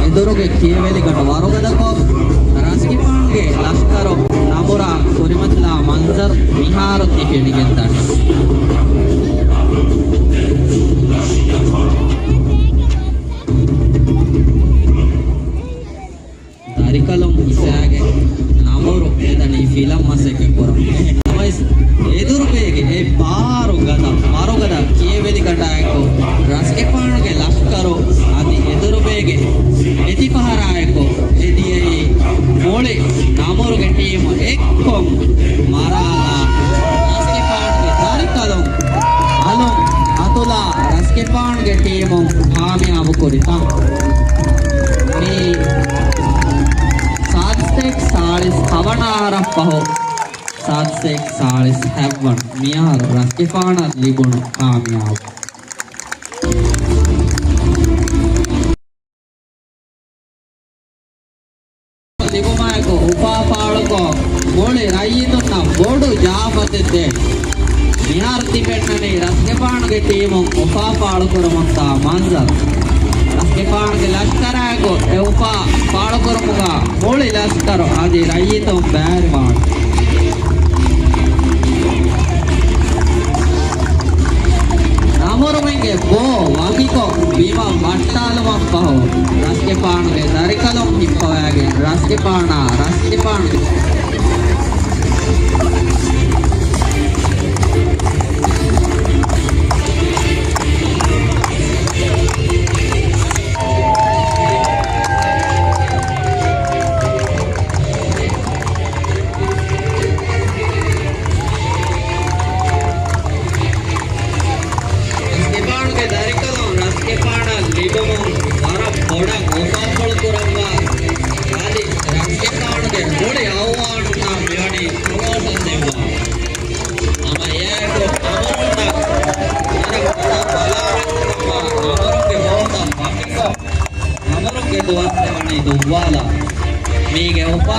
އެދުރުގެ ކިޔެވެލިގަނޑު ވަރުގަދަކޮށް، ރަސްގެފާނުގެ ލަޝްކަރު ނަމުރާ ކުރިމަތިލާ މަންޒަރު މިހާރު ތި ފެނިގެންދާނެ. ދަރިކަލުން ހިފާގެން ނަމުރު އެދަނީ ފިލަން މަސައްކަތް ކުރަމުން. ނަމަވެސް، އެދުރުބޭގެ އެ ބާރު ގަދަ ވަރުގަދަ ކިޔެވެލިގަނޑާއެކު، ރަސްގެފާނުގެ ލަޝްކަރު އަދި އެދުރުބޭގެ އެތި ފަހަރާއެކު، އެ ދިޔައީ މުޅި ނަމުރުގެ ޓީމު އެއްކޮށް މަރާލާ، ރަސްގެފާނުގެ ދަރިކަލުން އަލުން އަތުލާ ރަސްގެފާނުގެ ޓީމު ކާމިޔާބު ކުރިތަން. މި ސާދަސްތޭކް ސާޅީސް ހަވަނަ އަހަރަށް ފަހު، ސާދަސްތޭކް ސާޅީސް ހައްވަން މިއަހަރު ރަސްގެފާނަށް ލިބުނު ކާމިޔާބު. ލިބުމާއެކު އުފާ ފާޅުކޮށް، މުޅި ރައްޔިތުންނަށް ބޮޑު ޖާފަތެއް ދޭ. މިހާރު ތި ފެންނަނީ ރަސްގެފާނުގެ ޓީމުން އުފާ ފާޅުކުރުމަށްދާ މަންޒަރު. ރަސްގެފާނުގެ ލަޝްކަރާއެކު އެ އުފާ ފާޅުކުރުމުގަ މުޅި ލަޝްކަރު އަދި ރައްޔިތުން ބައިވެރިވާނެ. ނަމުރުމެންގެ ބޯ ވަކިކޮށް ބިމަށް ވައްޓާލުމަށްފަހު، ރަސްގެފާނުގެ ދަރިކަލުން ހިއްޕަވައިގެން ރަސްގެފާނާ، ރަސްގެފާނުގެ ރަސްގެފާނުގެ ދަރިކަލުން ރަސްގެފާނަށް ލިބުމުން ވަރަށް ބޮޑަށް އުފާކޮޅު ކުރައްވާ، އަދި ރަސްގެފާނުގެ މުޅި އައުވާނުންނަށް މިވަނީ ޕްރޮމޯޝަން ދެއްވާ. ހަމަ އެއާއެކު އަމަރުންނަށް ވަރަށް ބޮޑަށް ބަލާރައްކަމާ، އަމަރުންގެ ބޯތައް ވަކިކޮށް، އަމަރުންގެ ދުވަސް ވަނީ ދުއްވާލާ. މީގެ އުފާ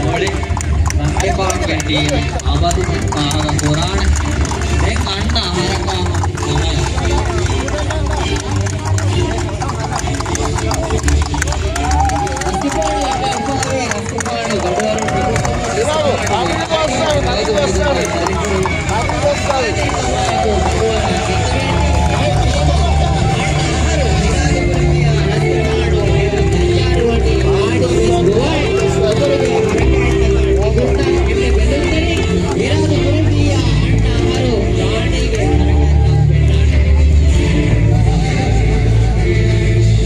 މުޅި ރަސްގެފާނުގެ ޓީމް އަބަދު ފާހަގަ ކުރާނެ. ދެން އަންނަ އަހަރަކާ ހަމަޔަށް.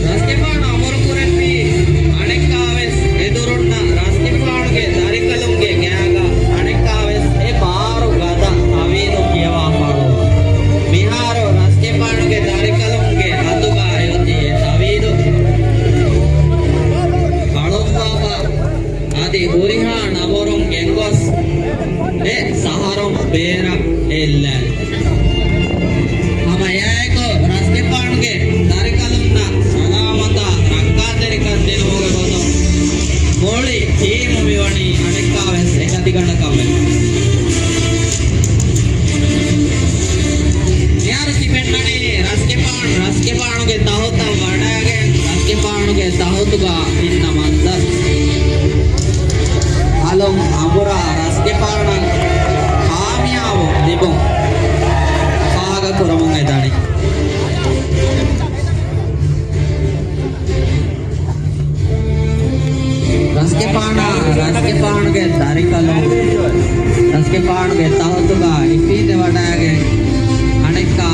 ރަސްގެފާނު އަމުރު ކުރެއްވި އަނެއްކާވެސް އެދުރުންނަށް ރަސްގެފާނުގެ ދަރިކަލުންގެ ގާގަ އަނެއްކާވެސް އެ ބާރު ގަދަ ތަވީދު ކިޔަވާފާޅު. މިހާރު ރަސްގެފާނުގެ ދަރިކަލުންގެ އަތުގަ އޮތީ އެ ތަވީދު ފަޅުއްވާފަ، އަދި ހުރިހާ ނަމުރުން ގެންގޮސް އެ ސަހަރުން ބޭރަށް އެއްލާނެ. ހަމަ އެއާއެކު ރަސްގެފާނުގެ ދަރިކަލުންނަށް ސަލާމަތާ ރައްކާތެރިކަން ދިނުމުގެ ގޮތުން މުޅި ޓީމު މިވަނީ އަނެއްކާވެސް އެކަތިގަނޑަކަށް ވެ. މިހާރު ތި ފެންނަނީ ރަސްގެފާނު، ރަސްގެފާނުގެ ތަހުތަށް ވަޑައިގެން ރަސްގެފާނުގެ ތަހުތުގަ އިންނަ މަންޒަރު. އަލުން އަނބުރާ ރަސްގެފާނަށް ކާމިޔާބު ލިބުން ފާހަގަ ކުރަމުން އެދަނީ. ރަސްގެފާނާ، ރަސްގެފާނުގެ ދަރިކަލުން، ރަސްގެފާނުގެ ތަހުތުގަ އިފީދެވަޑައިގެން އަނެއްކާ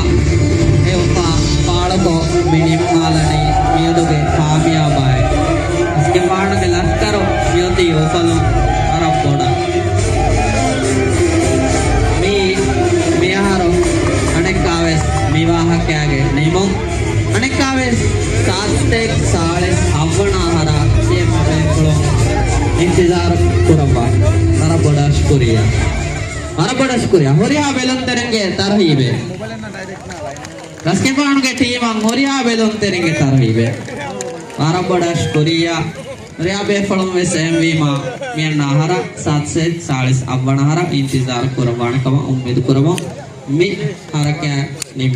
މި ވާހަކައިގެ ނިމުން އަނެއްކާވެސް ސާތްސަތޭކަ ސާޅީސް އަށްވަނަ އަހަރަށް ތިޔަ މަބޭފުޅުން އިންތިޒާރު ކުރައްވާ. ވަރަށް ބޮޑަށް ޝުކުރިއްޔާ. ވަރަށް ބޮޑަށް ޝުކުރިއްޔާ. ހުރިހާ ބެލުންތެރިންގެ ތަރުހީބެއް. ރަސްގެފާނުގެ ޓީމަށް ހުރިހާ ބެލުންތެރިންގެ ތަރުހީބެއް. ވަރަށް ބޮޑަށް ޝުކުރިއްޔާ. ހުރިހާ ބޭފުޅުން ވެސް އެހެންވީމަ، މިއަންނަ އަހަރަށް ސާތްސަތޭކަ ސާޅީސް އަށްވަނަ އަހަރަށް އިންތިޒާރު ކުރައްވާނެ ކަމަށް އުއްމީދު ކުރަމުން މި ހަރަކާތް ނިންމާ.